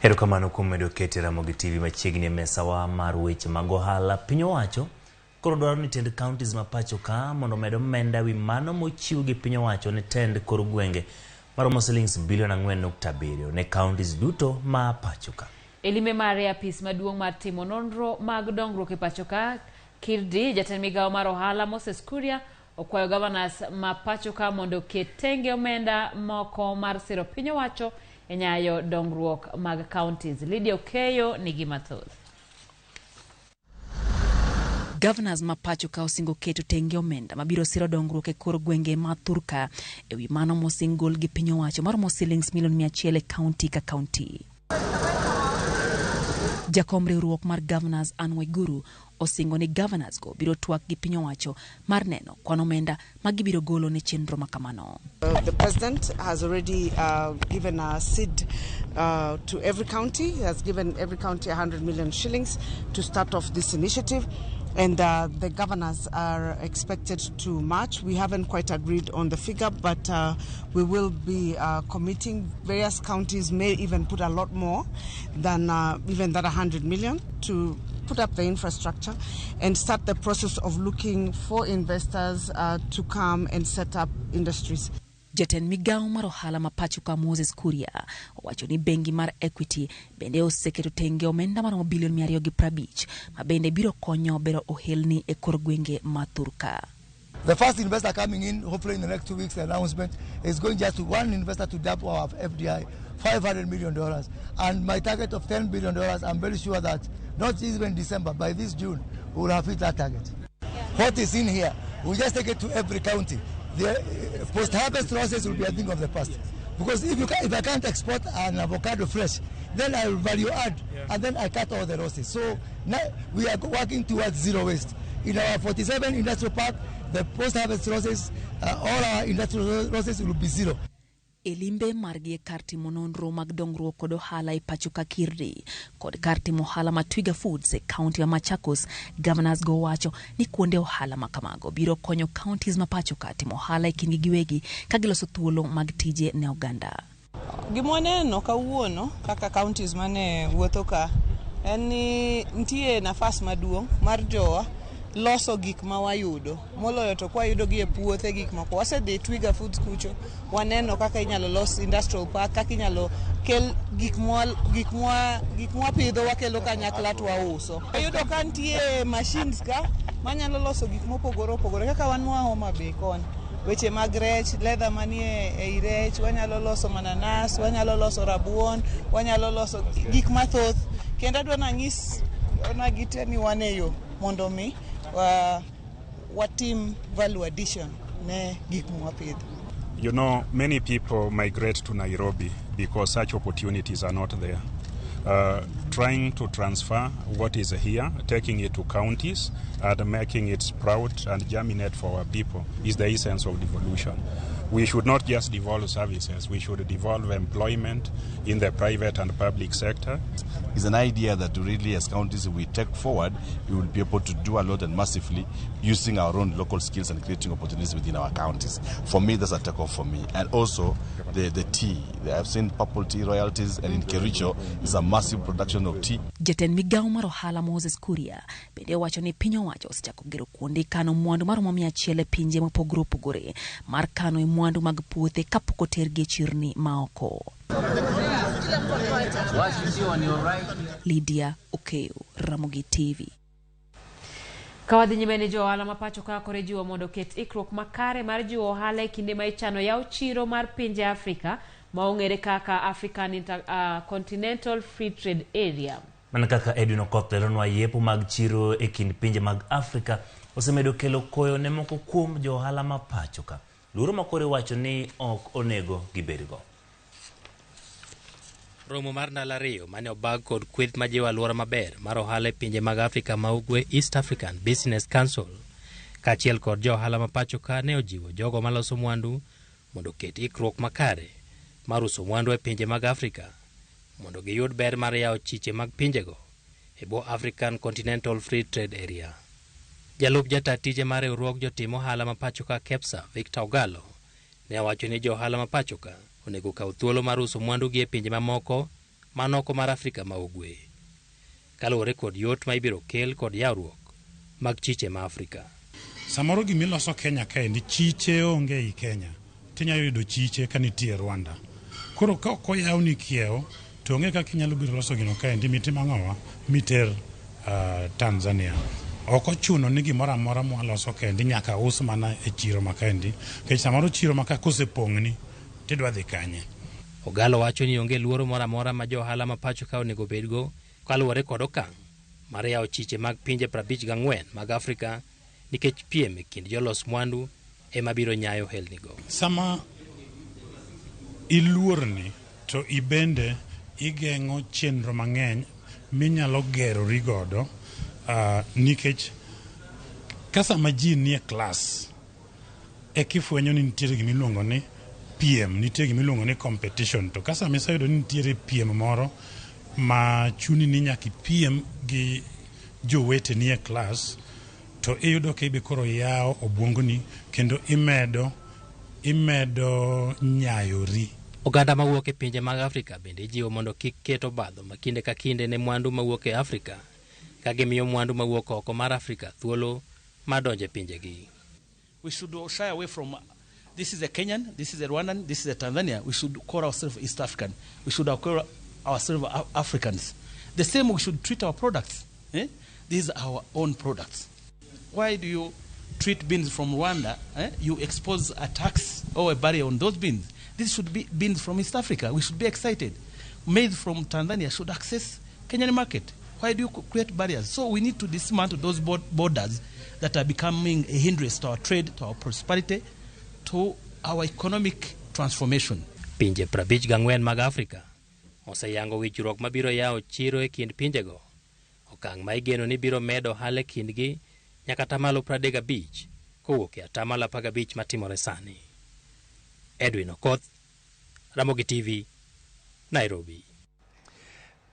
Erokamano kuom medo kete Ramogi TV machiegni e mesawa mar weche mag ohala. Piny owacho koro dwaro ni tend counties ma pacho ka mondo omed omenda wi mano mochiw gi piny owacho ne tend kor gwenge maromo silings bilion 4.7 ne counties duto ma pacho ka. E limbe mare apis maduong' mar timo nonro mag dongruok e pacho ka, Kirdi, jatend migawo mar ohala Moses Kuria okwayo governors ma pacho ka mondo oket tenge omenda moko mar siro piny owacho e nyayo dongruok mag counties. Lydia Okeyo nigi mathoth. Governors ma pacho ka osingo keto tenge omenda mabiro siro dongruok e kor gwenge ma thurka ewi mano mosingol gi piny owacho maromo silings milion 100 e county ka county. Jakom riwruok mar Governors Anne Waiguru osingo ni governors go biro twak gi piny owacho mar neno kwan omenda ma gibiro golo ne chenro makamano. The president has already given a seed to every county. He has given every county 100 million shillings to start off this initiative. And the governors are expected to match. We haven't quite agreed on the figure, but we will be committing. Various counties may even put a lot more than even that 100 million to put up the infrastructure and start the process of looking for investors to come and set up industries. Jatend migawo mar ohala ma pacho ka Moses Kuria owacho ni bengi mar Equity bende oseketo tenge omenda maromo bilion 250 ma bende biro konyo bero ohelni e kor gwenge ma thurka. The first investor coming in, hopefully in the next 2 weeks, the announcement is going just to one investor to double our FDI, $500 million. And my target of $10 billion, I'm very sure that not even December, by this June, we will have hit that target. Yeah. What is in here, we just take it to every county. The post-harvest losses will be a thing of the past. Because if I can't export an avocado fresh, then I will value add, and then I cut all the losses. So now we are working towards zero waste. In our 47 industrial park, the post-harvest losses, all our industrial losses will be zero. E limbe margi e kar timo nonro mag dongruok kod ohala e pacho ka Kirdi kod kar timo ohala ma Twiga Foods e kaunti ma Machakos, governors go wacho ni kuonde ohala ma kamago biro konyo counties ma pacho ka timo ohala e kindgi giwegi ka giloso thuolo mag tije ne oganda. Gima waneno kawuono kaka counties mane wuotho ka en ni nitie nafas maduong' mar jowa loso gik ma wayudo moloyo to kwayudo gi e puothe gik moko. Wasedhi Twiga Foods kucho, waneno kaka inyalo los industrial park, kaka inyalo kel gik mwapidho wakelo kanyakla to wauso. Wayudo ka nitie machines ka manyalo loso gik mopogore opogore kaka wan moa Homa Bay koni. Weche mag rech, leather manie ei rech, wanyalo loso mananas, wanyalo loso rabuon, wanyalo loso gik mathoth. Kendo adwa nang'is onagi te ni wan e yo mondo mi watim value addition ne gik mwapidho. You know, many people migrate to Nairobi because such opportunities are not there. Trying to transfer what is here, taking it to counties and making it sprout and germinate for our people is the essence of devolution. We should not just devolve services, we should devolve employment in the private and public sector. It's an idea that really as counties we take forward, we will be able to do a lot and massively using our own local skills and creating opportunities within our counties. For me, that's a takeoff for me. And also the tea. I've seen purple tea royalties, and in Kericho is a massive production of tea. Jatend migawo mar ohala Moses Kuria bende owacho ni piny owacho osechako gero kuonde kano mwandu maromo 100 e pinje mopogore opogore mar kano e mwandu mag puothe kapok otergi e chirni maoko. Lydia Okeo, Ramogi TV. Kawadhi nyime ni jo ohala ma pacho ka koro ijiwo mondo oket ikruok makare mar jiwo ohala e kinde ma ichano yaw chiro mar pinje Afrika ma ong'ere kaka African Continental Free Trade Area. Mana kaka Edwin Okoth leronwa, yepo mag chiro e kind pinje mag Afrika osemedo kelo koyo ne moko kuom jo ohala ma pacho ka. Luoro ma koro iwacho ni ok onego gibedgo. Romo mar ndalo ariyo mane obag kod kweth majiwo alwora maber mar ohala e pinje mag Afrika ma Ugwe, East African Business Council, kaachiel kod jo ohala ma pacho ka ne ojiwo jogo maloso mwandu mondo oket ikruok makare mar uso mwandu e pinje mag Afrika mondo giyud ber mar yawo chiche mag pinjego e bwo African Continental Free Trade Area. Jalup jata tije mar riwruog jotim ohala ma pacho ka KEPSA, Victor Ogalo, ne owacho ni jo ohala ma pacho ka onego kaw thuolo mar uso mwandugi e pinje mamoko manoko mar Afrika ma Ugwe, kaluwore kod yot ma ibiro kel kod yawruok mag chiche ma Afrika. Samoro gimiloso Kenya kaendi chiche onge ei Kenya, tinyalo yudo chiche ka nitie Rwanda. Koro ka ok oyawni kiewo, to onge kaka inyalo biro loso gino kaendi mitim ang'owa miter Tanzania. Ok ochuno ni gimoro amora mwaloso kaendi nyaka us mana e chiro ma kaendi, nikech samoro chiro ma ka kosepong'ni tidwa dhi kanye. Ogalo wacho ni onge luoro moro amora ma jo ohala ma pacho ka onego bedgo kaluwore kod okang' mar yawo chiche mag pinje 54 mag Afrika nikech piem e kind jolos mwandu ema biro nyayo ohelnigo. Sama iluorni to ibende igeng'o chenro mang'eny minyalo gerori godo, nikech ka sama ji nie klas ekifwenyo ni nitiere gimiluongo ni piem, nitie gimiluongo ni competition. To ka sama iseyudo ni nitiere piem moro ma chuni ni nyaka ipiem gi joweteni e klas, to iyudo ka ibe koro yawo obwongoni kendo imedo nyayori. Oganda mawuok e pinje mag Afrika bende ijiwo mondo kik ket obadho ma kinde ka kinde ne mwandu mawuok e Afrika, ka gimiyo mwandu mawuok oko mar Afrika thuolo mar donjo e pinjegi. We should shy away from this is a Kenyan, this is a Rwandan, this is a Tanzania. We should call ourselves East African. We should call ourselves Africans. The same we should treat our products. These are our own products. Why do you treat beans from Rwanda? You expose a tax or a barrier on those beans. This should be beans from East Africa. We should be excited. Made from Tanzania should access Kenyan market. Why do you create barriers? So we need to dismantle those borders that are becoming a hindrance to our trade, to our prosperity, to our economic transformation. Pinje 54 mag Afrika oseyango winjruok mabiro yawo chiro e kind pinjego, okang' ma igeno ni biro medo ohala e kindgi nyaka 35% kowuok e 15% matimore sani. Edwin Okoth, Ramogi TV, Nairobi.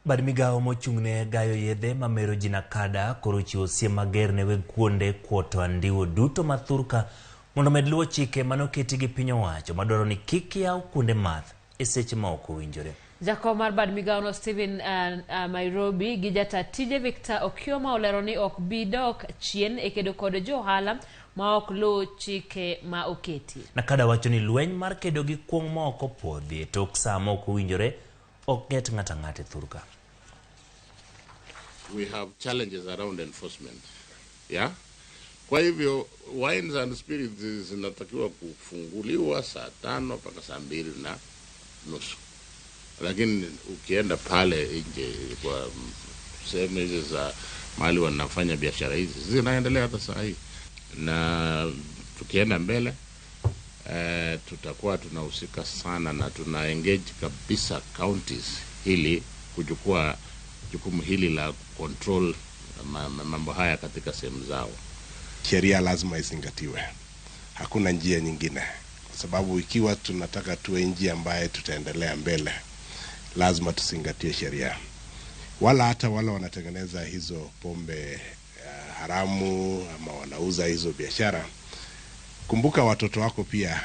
Bad migawo mochung'ne gayo yedhe mamero ji Nakada koro chiwo siem mager ne weg kuonde kuoto andiwo duto ma thurka mondo med luwo chike manoketi gi piny owacho madwaro ni kik yaw kuonde math e seche ma ok owinjore. Jakom mar bad migawono Stephen Nairobi gi jata tije Victor Okioma olero ni ok bi dok chien e kedo kod jo ohala ma ok luw chike ma oketi. Nakada wacho ni lweny mar kedo gi kuong' ma ok opuodhi e tok saa ma ok owinjore ok get ng'ato ang'ata e thurka. We have challenges around enforcement. Yeah? Kwa hivyo wines and spirits zinatakiwa kufunguliwa saa 5 mpaka saa 2:30. Lakini ukienda pale nje kwa sehemu hizi za mahali wanafanya biashara hizi zinaendelea hata saa hii. Na tukienda mbele tutakuwa tunahusika sana na tuna engage kabisa counties ili kuchukua jukumu hili la control mambo haya katika sehemu zao. Sheria lazima izingatiwe, hakuna njia nyingine, kwa sababu ikiwa tunataka tuwe nchi ambaye tutaendelea mbele, lazima tuzingatie sheria. Wala hata wale wanatengeneza hizo pombe haramu ama wanauza hizo biashara, kumbuka watoto wako pia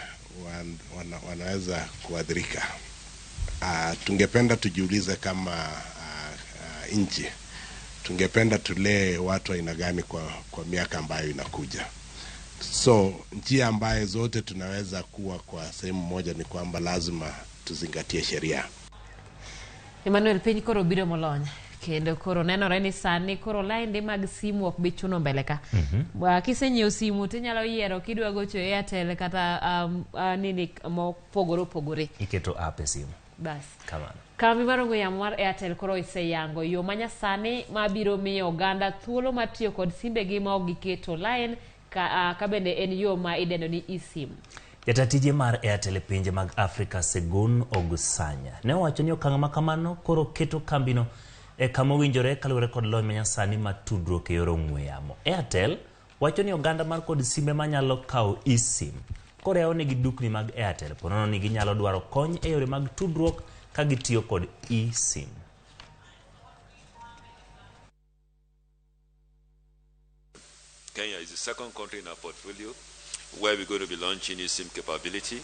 wanaweza kuadhirika. Tungependa tujiulize kama nchi, tungependa tulee watu aina gani kwa miaka ambayo inakuja. So njia ambayo zote tunaweza kuwa kwa sehemu moja ni kwamba lazima tuzingatie sheria. Emmanuel, piny koro biro molony kendo koro nenore ni sani koro lainde mag simu ok bi chuno mbele ka. Kisenyiewo simu tinyalo yiero kidwa gocho Airtel kata nini mopogore opogore. Iketo app e simu. Bas. Kamano. Kambi mar ong'we yamo mar Airtel koro oseyango yo manyasani mabiro miyo oganda thuolo mar tiyo kod simbegi ma ok giketo line ka bende en yo ma idendo ni eSIM. Jata tije mar Airtel e pinje mag Afrika Segun Ogusanya ne owacho ni okang' ma kamano koro keto kambino e kama owinjore kaluwore kod lony manyasani mar tudruok e yor ong'we yamo. Airtel wacho ni oganda mar kod simbe manyalo kawo eSIM koro yawonegi dukni mag Airtel ponono ni ginyalo dwaro kony e yore mag tudruok ka gitiyo kod eSIM. Kenya is the second country in our portfolio where we're going to be launching eSIM capability.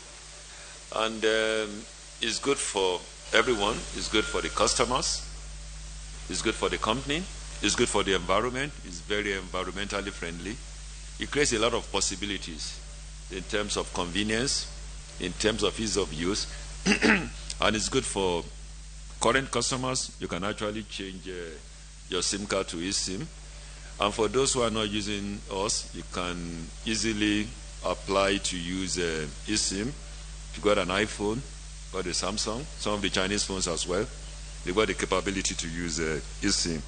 And it's good for everyone. It's good for the customers. It's good for the company. It's good for the environment. It's very environmentally friendly. It creates a lot of possibilities in terms of convenience, in terms of ease of use. And it's good for current customers. You can actually change your SIM card to eSIM. And for those who are not using us, you can easily apply to use eSIM. If you've got an iPhone, got a Samsung, some of the Chinese phones as well, they've got the capability to use eSIM.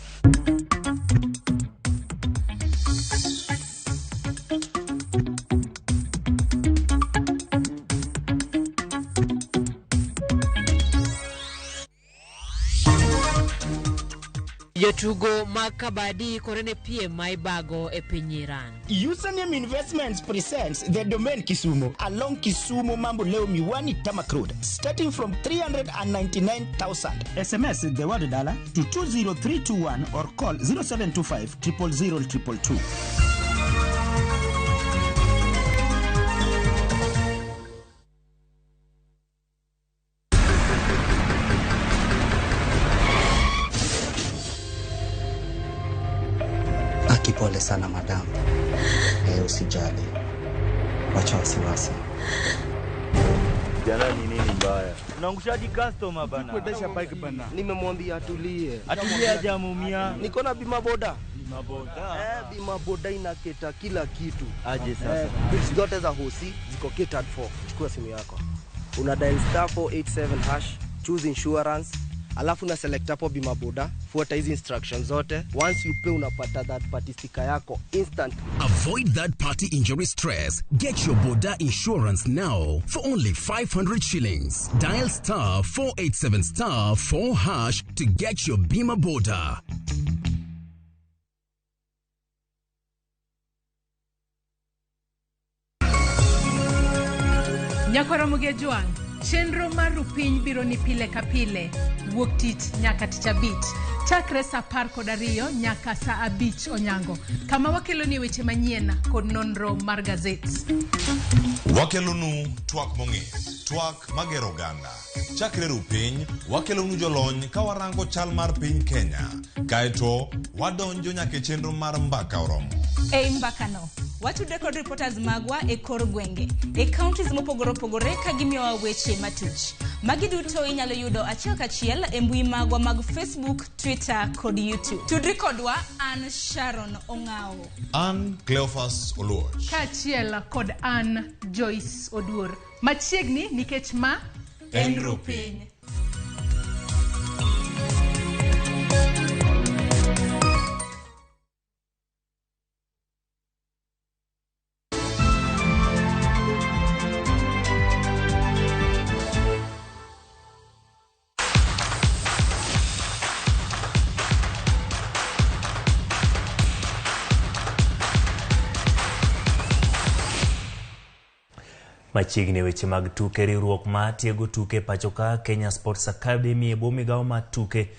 Jotugo mag kabadi kore ne piem ma ibago e piny Iran. Username Investments presents the Domain Kisumu along Kisumu Mambo Leo Miwani Tamak Road, starting from 399,000. SMS the word dollar to 20321 or call 0725 000 222. Pole sana madam. Usijali. Wacha wasiwasi. Jana ni nini mbaya? Unaangushaji customer bana. Kuendesha bike bana. Nimemwambia atulie. Atulie hajamuumia. Niko na bima boda. Bima boda. Bima boda inaketa kila kitu. Aje sasa. Bills zote za hosi ziko catered for. Chukua simu yako. Una dial *487#, choose insurance. Alafu na select hapo bima boda, fuata hizi instructions zote. Once you pay unapata that party sticker yako instant. Avoid that party injury stress. Get your boda insurance now for only 500 shillings. Dial *487*4# to get your bima boda. Nyakwara Mugejuang, chenro mar Rupiny biro ni pile ka pile, wuok tich nyaka tich abich, chakre saa 12 nyaka saa 5 onyango, kama wakeloni weche manyien kod nonro mar gazet. Wakelonu twak mong'ith, twak magero oganda. Chakre Rupiny, wakelonu jolony ka warango chal mar piny Kenya. Kaeto, wadonjo nyaka e chenro mar mbaka oromo. Ei mbakano, watudre kod reporters magwa e kor gwenge, e counties mopogore opogore ka gimiyowa weche matuch. Magi duto inyalo yudo achiel kachiel e mbui magwa mag Facebook, Twitter kod YouTube. Tudri kodwa an Sharon Ong'ao, An Cleophas Oluoch, kaachiel kod an Joyce Oduor. Machiegni nikech ma en Rupiny. Machiegni weche mag tuke. Riwruok ma tiego tuke pacho ka, Kenya Sports Academy, e bwo migawo mar tuke